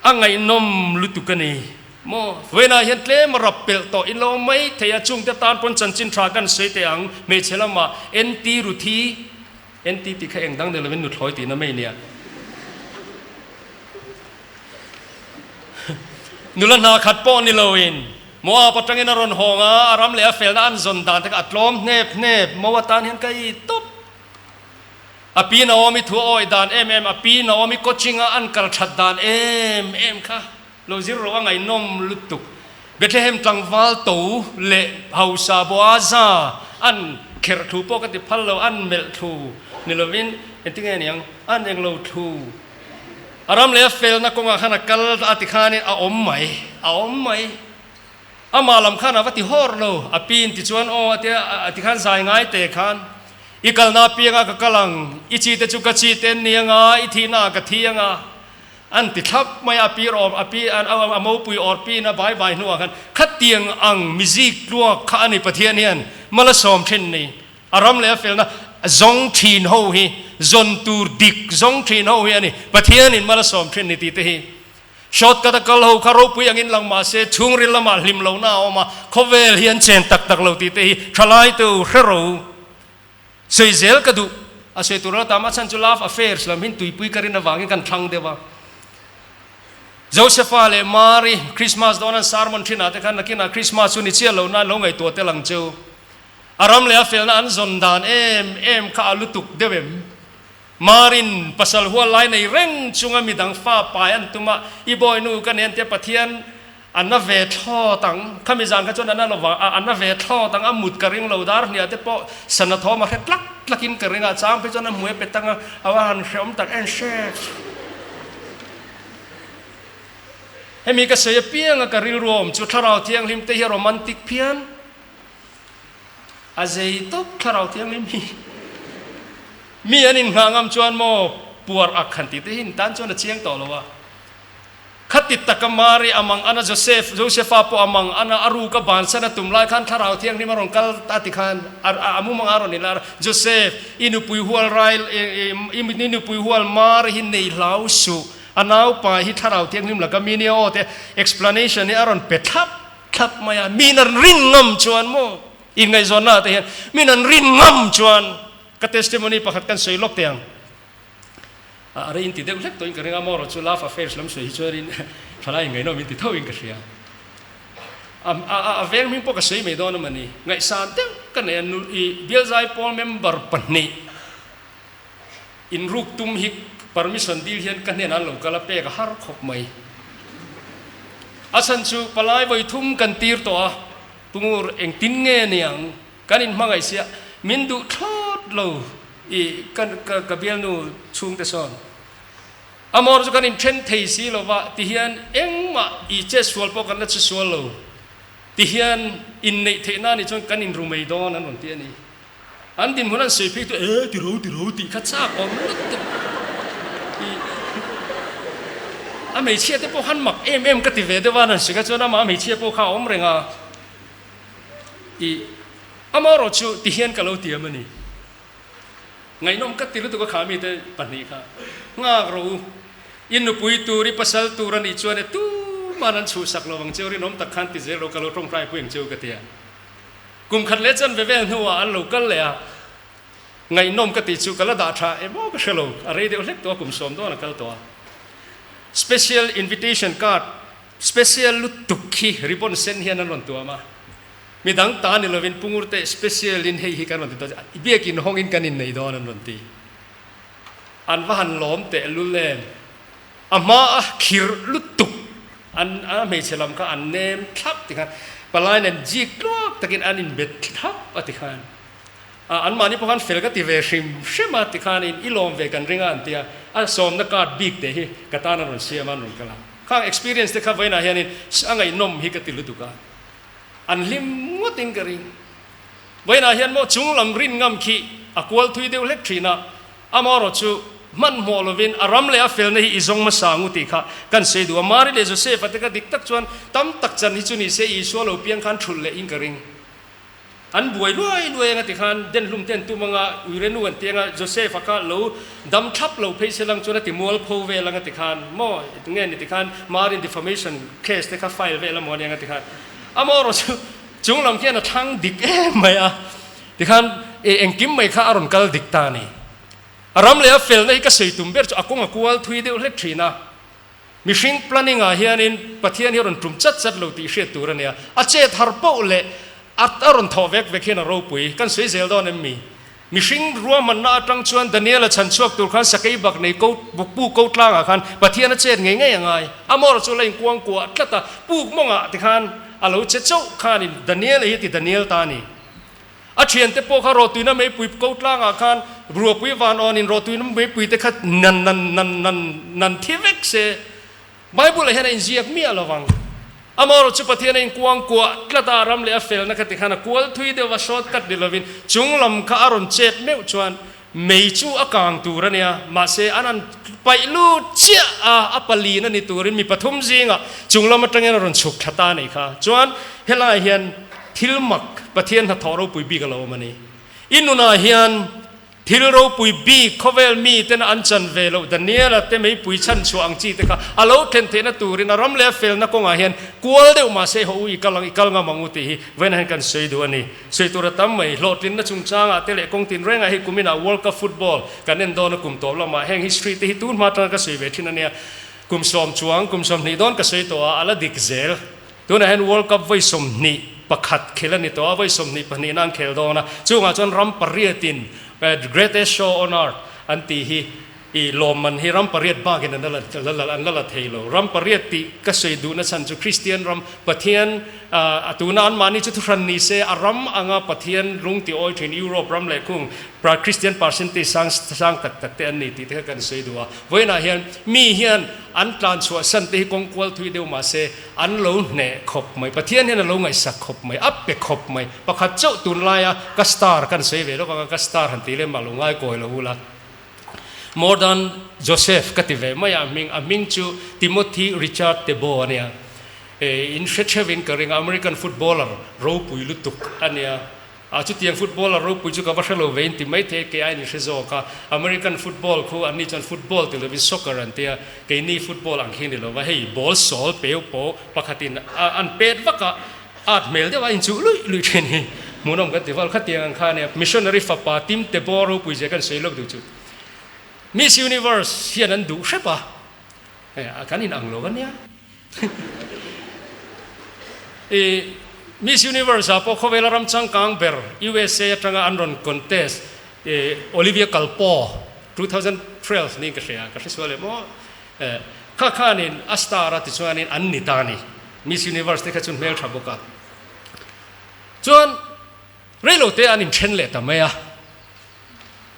a ngaihnawm lutuk a ni maw vawiinah hian tlem a rap pelh tawh in lo awm mai thei a chungte tan pawn chanchin tha kan sawi teh ang hmeichhe lamah NT Ruthi NT tih kha eng dang ni lovin nuthlawi tihna mai nia nula hna khat pawh ni loin Moab atangin a rawn hawng a, a ram leh a felna an zawn dan te kha a tlawm hnep hnep. Mo atan hian ka i tawp. A pi Naomi thu a awih dan em em, a pi Naomi coaching a an kal that dan em em kha lo zir rawh a ngaihnawm lutuk. Bethlehem tlangval to leh hausa Boaza an kherh thu pawh ka ti phal lo, an melh thu ni lovin engtinge niang an englo thu. A ram leh a felna kawngah khan a kal a ti khanin a awm mai, a awm mai. Amah lam khan a va ti hawr lo, a pin tichuan aw a tia a ti khan zai ngai te khan i kalna apianga ka kal ang, i chi te chu ka chi te an ni anga, i thihna ah ka thi anga an ti thlap mai a, a pir awm a pi a mopui awr pin a bai bai hnuah khan khatiang ang mizik tluak kha a ni Pathian hian mal a sawm thin ni. A ram leh a felna zawng thin ho hi, zawn tur dik zawng thin ho hi a ni. Pathianin mal a sawm thin ni tih te hi. Shortcut a kal ho kha ropui angin lang mah se chhungril lamah hlim lohna a awm a, khawvel hi an chen tak tak lo tih te hi thalai tu hre ro sawi zel ka duh. A sawi tur a tam a chhan chu love affairs lam hin tuipui ka rin avangin kan thlang deuh a. Josepha leh Mary Christmas dawn an sermon thinah te khan nakinah Christmas chu ni chiah lo nan lo ngaihtuah tel ang cheu. A ram leh a felna an zawn dan em em kha a lutuk deuh em? Marin pasal hual lai nei reng chunga midang fa pai an tum a, i bawinu ka nen tia Pathian a na ve thlawt ang, khami zan kha chuan a na lo vang, a na ve thlawt ang, a mut ka ring lo, dar hniah te pawh sana thawm a hre tlak tlak in ka ring a, chang phei chuan a hmui a pe tang a, a va han hreawm tak en hre. Hemi ka sawi apiang a ka rilru a awm chu Thlarau Thianghlim te hi a romantic phian. A zei tawp thlarau thianghlim hi. Mi an inngah ngam chuan maw puar ak han tih te hi in tan chuan a chiang tawh lo a. Khati taka Mari a mang ana Joseph, Josefa pawh a mang ana a ruk a bansan a tum lai khan Thlarau Thianghlim a rawn kal ta ti khan a mumang a rawn inlar a, Joseph, i nupui hual rai, i nupui hual Mari hi nei hlau suh, a naupa hi Thlarau Thianghlim laka mi nia aw te explanation hi a rawn pe thlap thlap mai a, min an rin ngam chuan maw inngaihzawnna ah te hian min an rin ngam chuan ka testimony pakhat kan sawi lawk teh ang. A rei inti deuh hlek tawhin ka ring a, amaherawh chu love affairs lam sawi hi chuanin thalai inngaihnawm inti tho in ka hria. A veng hming pawh ka sawi mai dawn a mawni, ngaihsan deuh ka nei a, nu i Bialzai pawl member pahnih inruk tum hi permission dil hian ka hnenah an lo kal a, pek a har khawp mai. A chhan chu palai vawi thum kan tir tawh a, tungur engtin nge niang? Kan inhmangaih sia, min duh thlawt lo i ka ka bialnu chhungte sawn. Amor chu kan inthen thei si lo va, tihian engmah i che sual pawh kan la che sual lo. Tihian inneih theih na nih chuan kan inru mai dawn an rawn ti a ni. An dinhmun an sawi phei chu e ti ro ti ro tih kha chak awm lutuk i a hmeichhia te pawh khan mak em em ka ti ve deuh a, an han sawi kha chuan amah a hmeichhia pawh kha a awm reng a. I amaherawh chu ti hian ka lo tiam a ni. Ngaihnawm ka ti lutuk a kha mite pahnih kha nghak rawh u. I nupui tur, i pasal tur a nih chuan e tuman an chhuhsak lo vang cheu rinawm tak khan ti zel rawh ka lo tawngtai pui ang cheu ka ti a. Kum khat leh chanve vel hnuah an lo kal leh a, ngaihnawm ka tih chu ka la dah tha emaw ka hre lo, a rei deuh hlek tawh a kum sawm dawn a kal tawh a. Special invitation card Special lutuk khi ribbon sen hian an rawn tuam a, midang ta ni lovin Pu Ngurte special in hei hi kan rawn ti dawn i biakin hawngin kan innei dawn an rawn ti. An va han lawm teh lul em. A hma a khir lutuk an a hmeichhe lam kha an nem thlap ti khan palai nen jik tluak takin an inbet thlap a ti khan a anmahni pawh khan fel ka ti ve hrim hrim a ti khanin i lawm ve kan ring a an ti a, a sawmna card bik te hi ka tan an rawn siam a an rawn kal a. Khang experience te kha vawiinah hianin a ngaihnawm hi ka ti lutuk a, an hlim ngawtin ka ring. Vawiinah hian maw chung lam rin ngam khi a kual thui deuh hlek thin a, amaherawh chu hmanhmawh lovin a ram leh a felna hi i zawng hmasa ang u tih kha kan sawi duh a. Mari leh Joseph-a te kha dik tak chuan tam tak chan hi chu ni se Isua lo piang khan thulh leh in ka ring. An buai luai luai anga tikhan denhlum te an tum anga Uirenu an ti anga Joseph-a kha lo dam thlap lo phei se lang chuan a ti mualpho vel anga tikhan maw nge ni tikhan Marin defamation case te kha file vel amaw ania anga tikhan amaherawh chu chung lam khian a thlang dik em mai a tikhan engkim mai kha a rawn kal dik ta a ni. A ram leh a felna hi ka sawi tum ber chu a kawng a kual thui deuh hlek thin a. Mihring planning ah hianin Pathian hi a rawn tum chat chat lo tih hriat tur a nia. A chet har poh leh a a rawn thawh vek vek hian a ropui. Kan sawi zel dawn em mi? Mihring ruahmanna atang chuan Daniel-a chhan chhuak tur khan sakei bak nei ko bukpu ko tlangah khan Pathian a chet ngei ngei a ngai. A mawr chu la inkuang kuah tlat a, puk mawngah tikhan a lo che chauh khanin Daniel-a hi ti Daniel ta a ni. A thiante pawh kha rawhtuina meipui ko tlangah khan ruahpui van awnin rawhtuina meipui te kha nan nan nan nan nan thi vek se. Bible ah hian a inziak miah lo vang. Amaherawh chu Pathian a inkuang kuah tlat a, a ram leh a felna kha tikhan a kual thui deuh va, short cut ni lovin chung lam kha a rawn chet meuh chuan mei chu a kang tur a nia. Mahse an han paih lut chiah a, a palin a ni turin mi pathum zingah chung lam atangin a rawn chhuk thla ta a nih kha. Chuan helaiah hian Thil mak Pathian hnathawh ropui bik a lo awm a ni. I nunah hian thil ropui bik khawvel miten an chan ve loh Daniela te meipui chhan chhuah ang chi te kha a lo thlen theihna turin a ram leh a felna kawngah hian kual deuh mahse haw u i kal ang i kal ngam ang u tih hi vawiinah hian kan sawi duh a ni. Sawi tur a tam mai. Hlawhtlinna chungchangah te leh kawng tinrengah hei kuminah World Cup Football kan en dawn a kum tawp lamah heng history te hi tun hma atanga ka sawi ve thin a nia. Kum sawm chuang kum 20 dawn ka sawi tawh a, a la dik zel. Tunah hian World Cup vawi 21 khel a ni tawh a, vawi 22 nan khel dawn a, chungah chuan ram pariatin Greatest Show on Earth an tih hi i lawmman hi ram pariat bakin an la an la la thei lo. Ram pariat tih ka sawi duhna chhan chu Kristian ram Pathian a tuna anmahni chu thuhran ni se a ram anga Pathian lung ti awi thin Europe ram leh khung Kristian percentage sang sang tak tak te an ni tih te kha kan sawi duh a. Vawiinah hian mi hian an tlan chhuah san te hi kawng kual thui deuh mahse An lo hneh khawp mai. Pathian hian a lo ngaihsak khawp mai, a pe khawp mai. Pakhat chauh tunlaia ka star kan sawi ve lawk ang a, ka star han tih lem ah lo ngai kawi lo ula. Modern Joseph ka ti ve mai a, a hming, a hming chu Timothy Richard Tebow a nia. In hre theuhin ka ring a, American footballer ropui lutuk a nia. A chutiang footballer ropui chu ka va hre lo ve in ti maithei kei aiin i hre zawk a. American football khu anni chuan football ti lovin soccer an tia, keini football ang khi ni lova hei ball sawl peu pawh pakhatin a an pet vak a, at hmel deuh a inchuh luih luih thin hi hmuhnawm kan ti val. Khatiang ang kha ania missionary fapa Tim Tebow ropui zia kan sawi lawk duh chu Miss Universe hian an duh hrep a, kan inang lo ania. I Miss Universe ah pawh khawvela ram changkang ber USA atanga an rawn contest Olivia Culpo 2012 niin ka hria, ka hre sual em aw. Kha khanin a star a tichuanin an ni ta a ni. Miss Universe te kha chu hmel tha bawk a. Chuan reilo te an inthen leh ta mai a.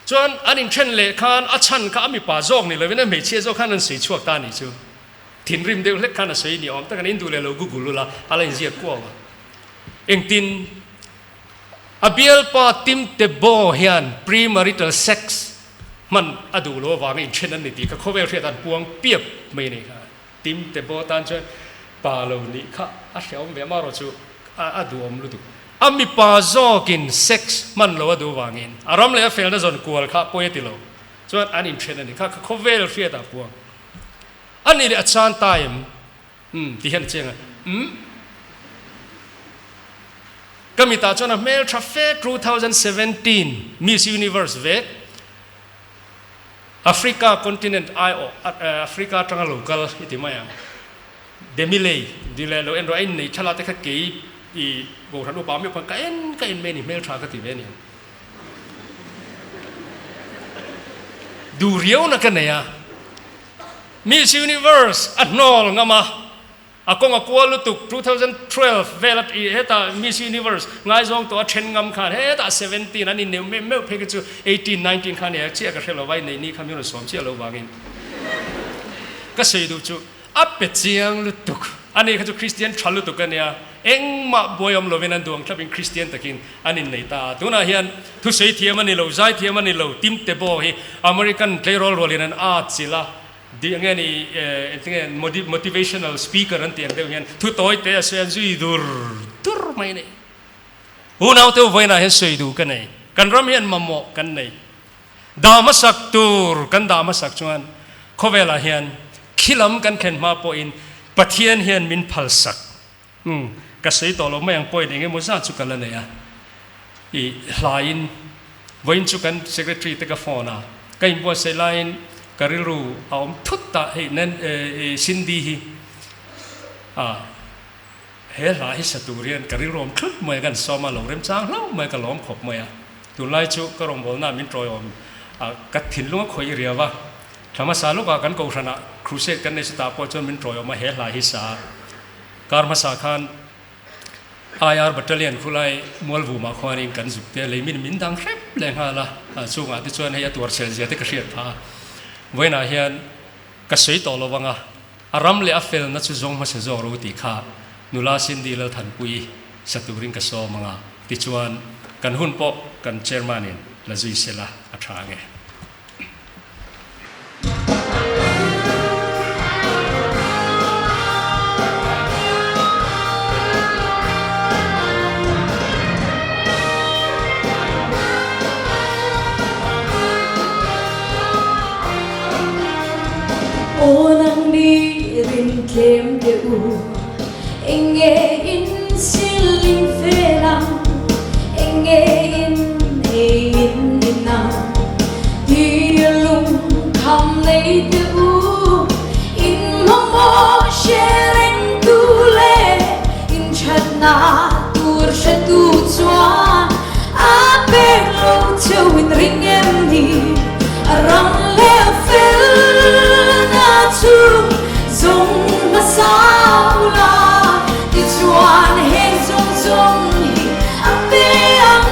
Chuan an inthen leh khan a chhan kha a mipa zawk ni lovin a hmeichhia zawk khan an sawi chhuak ta a nih chu. Thinrim deuh hlek khan a sawi ni awm tak a ni, in duh leh lo google ula a la inziak kuau a. Engtin a bialpa Tim Tebow hian premarital sex hman a duh lo avanga inthen an ni tih kha khawvel hriat an puang piap mai a ni kha. Tim Tebow tan chuan pa lo nih kha a hrehawm ve amaherawh chu a duhawm lutuk. A mipa zawkin sex hman lo a duh vangin a ram leh a felna zawn kual kha pawi a ti lo chuan an inthen a ni kha kha khawvel hriat ah puang a ni leh a chan ta em? Umm ti hian a chiang a umm ka mitah chuan a hmel tha fe 2017 Miss Universe vek Africa continent aiawh Africa atanga lo kal i ti mai ang. Demilei ti leh lo en rawh a innei thala te kha kei i Kohhran upa meuh khan ka en ka en mai a ni hmeltha ka ti ve a ni ang. Duh riauna ka nei a. Miss Universe a hnawl ngam a. A kawng a kual lutuk, 2012 vel a i hetah Miss Universe ngaizawng tawh a then ngam khan hetah 17 an inneuh meuh meuh phei kha chu 18, 19 khan nia chiah ka hre lo va inneih ni kha min rawn sawm chiah lo vangin ka sawi duh chu a pe chiang lutuk a ni kha chu Christian tha lutuk a nia engmah buai awm lovin an duang thlapin Christian takin an innei ta a tunah hian thusawi thiam a ni lo zai thiam a ni lo Tim Tebow hi American tleirawl rualin an at chilh a Di enge ni engtinge motivational speaker an tih ang deuh hian thu tawi te a sawi an zui dur dur mai a ni. Unau te vawiinah hian sawi duh ka nei. Kan ram hian mamawh kan nei. Dah hmasak tur kan dah hmasak chuan khawvelah hian khilam kan thlen hma pawhin Pathian hian min phalsak. Umm ka sawi tawh lo mai ang point engemaw zat chu ka la nei a. I hlaiin vawiin chu kan secretary te ka phone a, ka inbuatsaih laiin ka rilru a awm thut ta hei nen Cindy hi a he hla hi sa tur hian ka rilru awm thut mai a kan sawm a lo remchang hlauh mai a ka lawm khawp mai a. Tunlai chu ka rawngbawlna min tawiawm a ka thinlung a khawih riau a. Thla hmasa lawkah kan kohhranah crusade kan nei chutah pawh chuan min tawiawm a he hla hi sa a. Kar hmasa khan IR Battalion khulai Mualvumah khuanin kan zuk te lei min min dang hrep leh nghal a, chungah te chuan hei a tuar chhel zia te ka hriat phah a. Vawiinah hian ka sawi tawh lo vang a, a ram leh a felna chu zawng hmasa zawk ro tih kha nula Cindy Lalthanpuii sa turin ka sawm ang a, tichuan kan hun pawh kan Chairman in la zui sela a tha ang e. Aw nang ni rin tlem teh u, enge in siling fel ang, enge in ei in in ang. Ti lung kham nei teh u, in mamawh hre reng tu leh in thatna tur hretu chuan a pek lo cheu in ring em ni? A ram leh a felna chu zawng hmasa ula, tichuan heng zawng zawng hi a pe ang.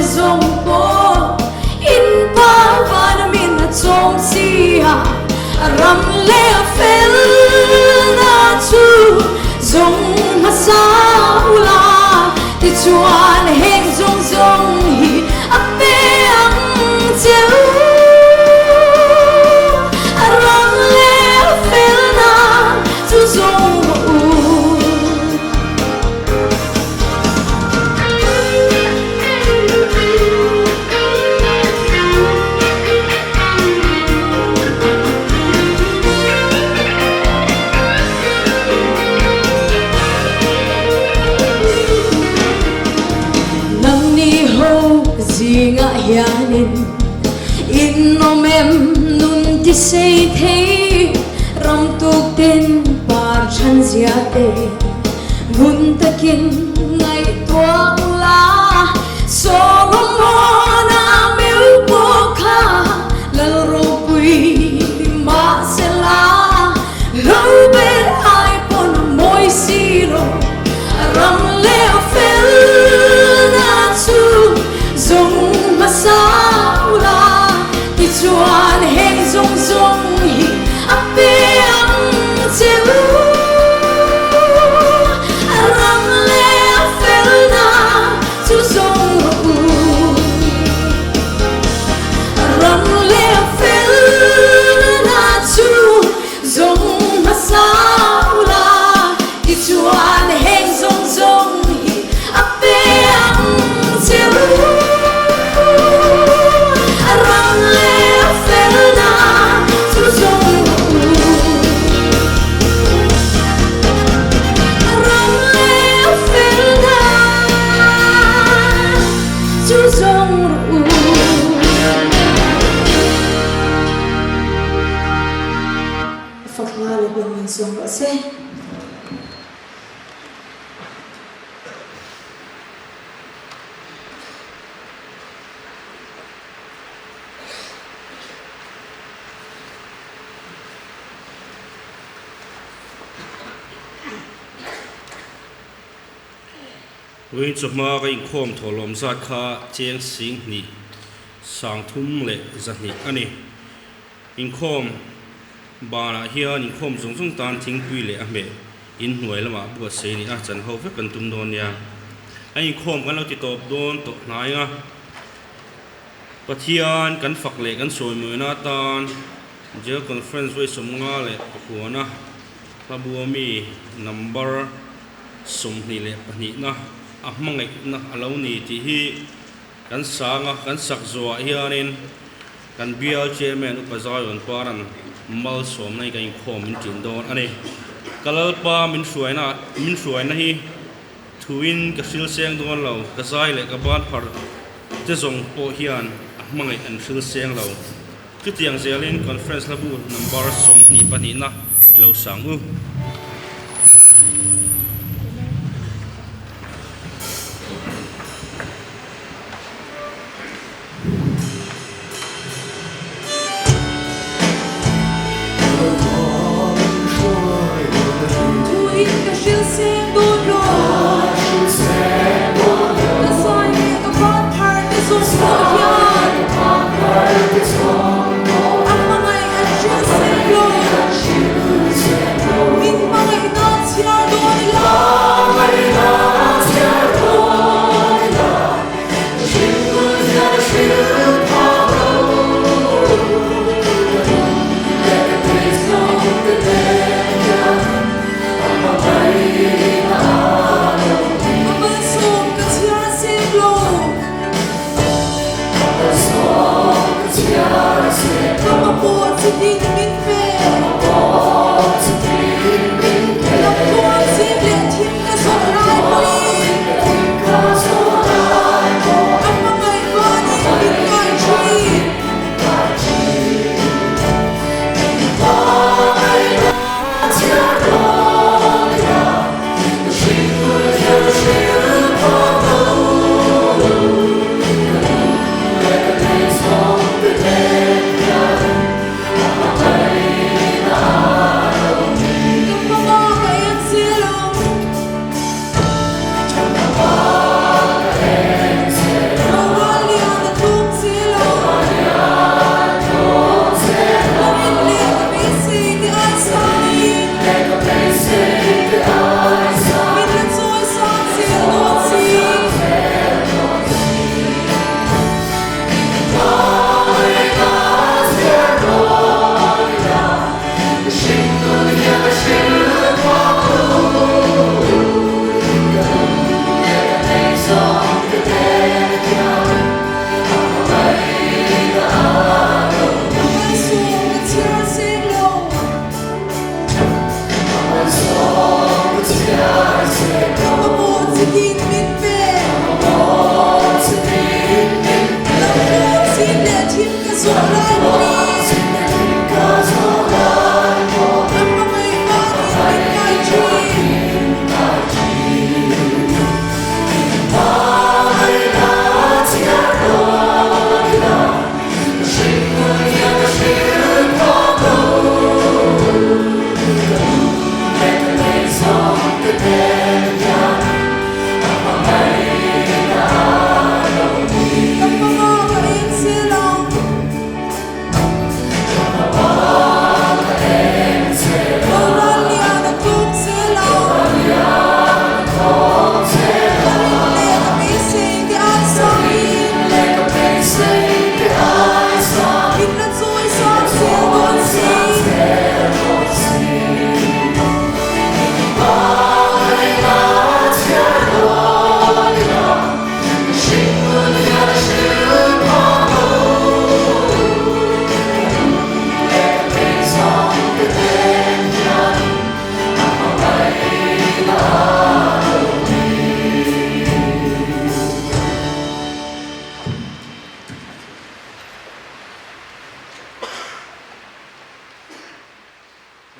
te zawng pawh in pa vana min a chawm si a, a ram leh a felna chu zawng hmasa ula, tichuan heng zawng zawng hi a pe ang che u. A ram leh a felna chu zawng rawh u. Nangni ho zingah hianin in awm em nun ti sei thei ram tuk ten par chhan zia te. Ngun takin ngaihtuah ula, Solomon-a meu pawh kha lal ropui ni mahsela, lo ber ai pawn a mawi si lo, a ram leh a felna chu zawng hmasa ula, tichuan heng zawng zawng hi a pe ang che u. A ram leh a felna chu zawng rawh u. A ram leh a felna chu zawng hmasa ula, tichuan heng zawng zawng hi a pe ang che u. A ram leh a felna chu zawng rawh u. A ram leh a felna chu zawng rawh u. A fak hla leh ban min sawm rawh se. Vawiin chawhma ka inkhawm thawhlawm zat kha cheng sing hnih sang thum leh zahnih a ni. Inkhawm banah hian inkhawm zawng zawng tan thingpui leh a hmeh inhnuai lamah buatsaih a ni a, chan ho vek kan tum dawn nia. A inkhawm kan lo ti tawp dawn tawh hnai a, Pathian kan fak leh kan sawimuina atan Jail Conference vawi 59 hlabua mi number 22 na a hmangaihna a lo ni tih hi kan sang a, kan sak zawhah hianin kan bial Chairman Upa Zion Paran malsawmna hi kan inkhawm min ṭin dawn a ni. Ka Lalpa min hruaina min hruaina hi thuin ka hril seng dawn lo, ka zai leh ka ban phar te zawng pawh hian a hmangaih an hril seng lo. Chutiang zelin Conference hlabu number 22 na i lo sang u. Thuin ka hril seng dawn lo. Ka zai leh ka ban thar te zawng pawh hian a hmangaih an hril seng lo. Min.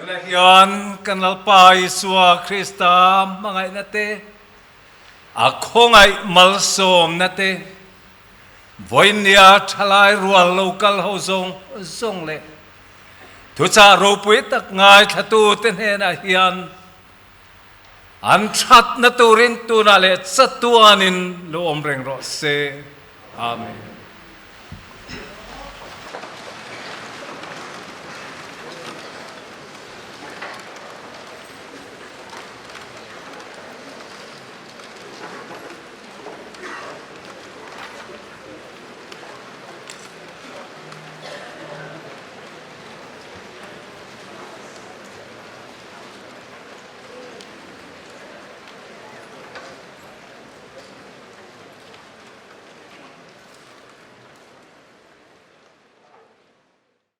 Tunah hian kan Lalpa Isua Krista hmangaihna te, a khawngaih malsawmna te, vawinia thalai rual lo kal ho zawng zawng leh thuchah ropui tak ngaithlatute hnenah hian an thatna turin tunah leh chatuanin lo awm reng rawh se. Amen.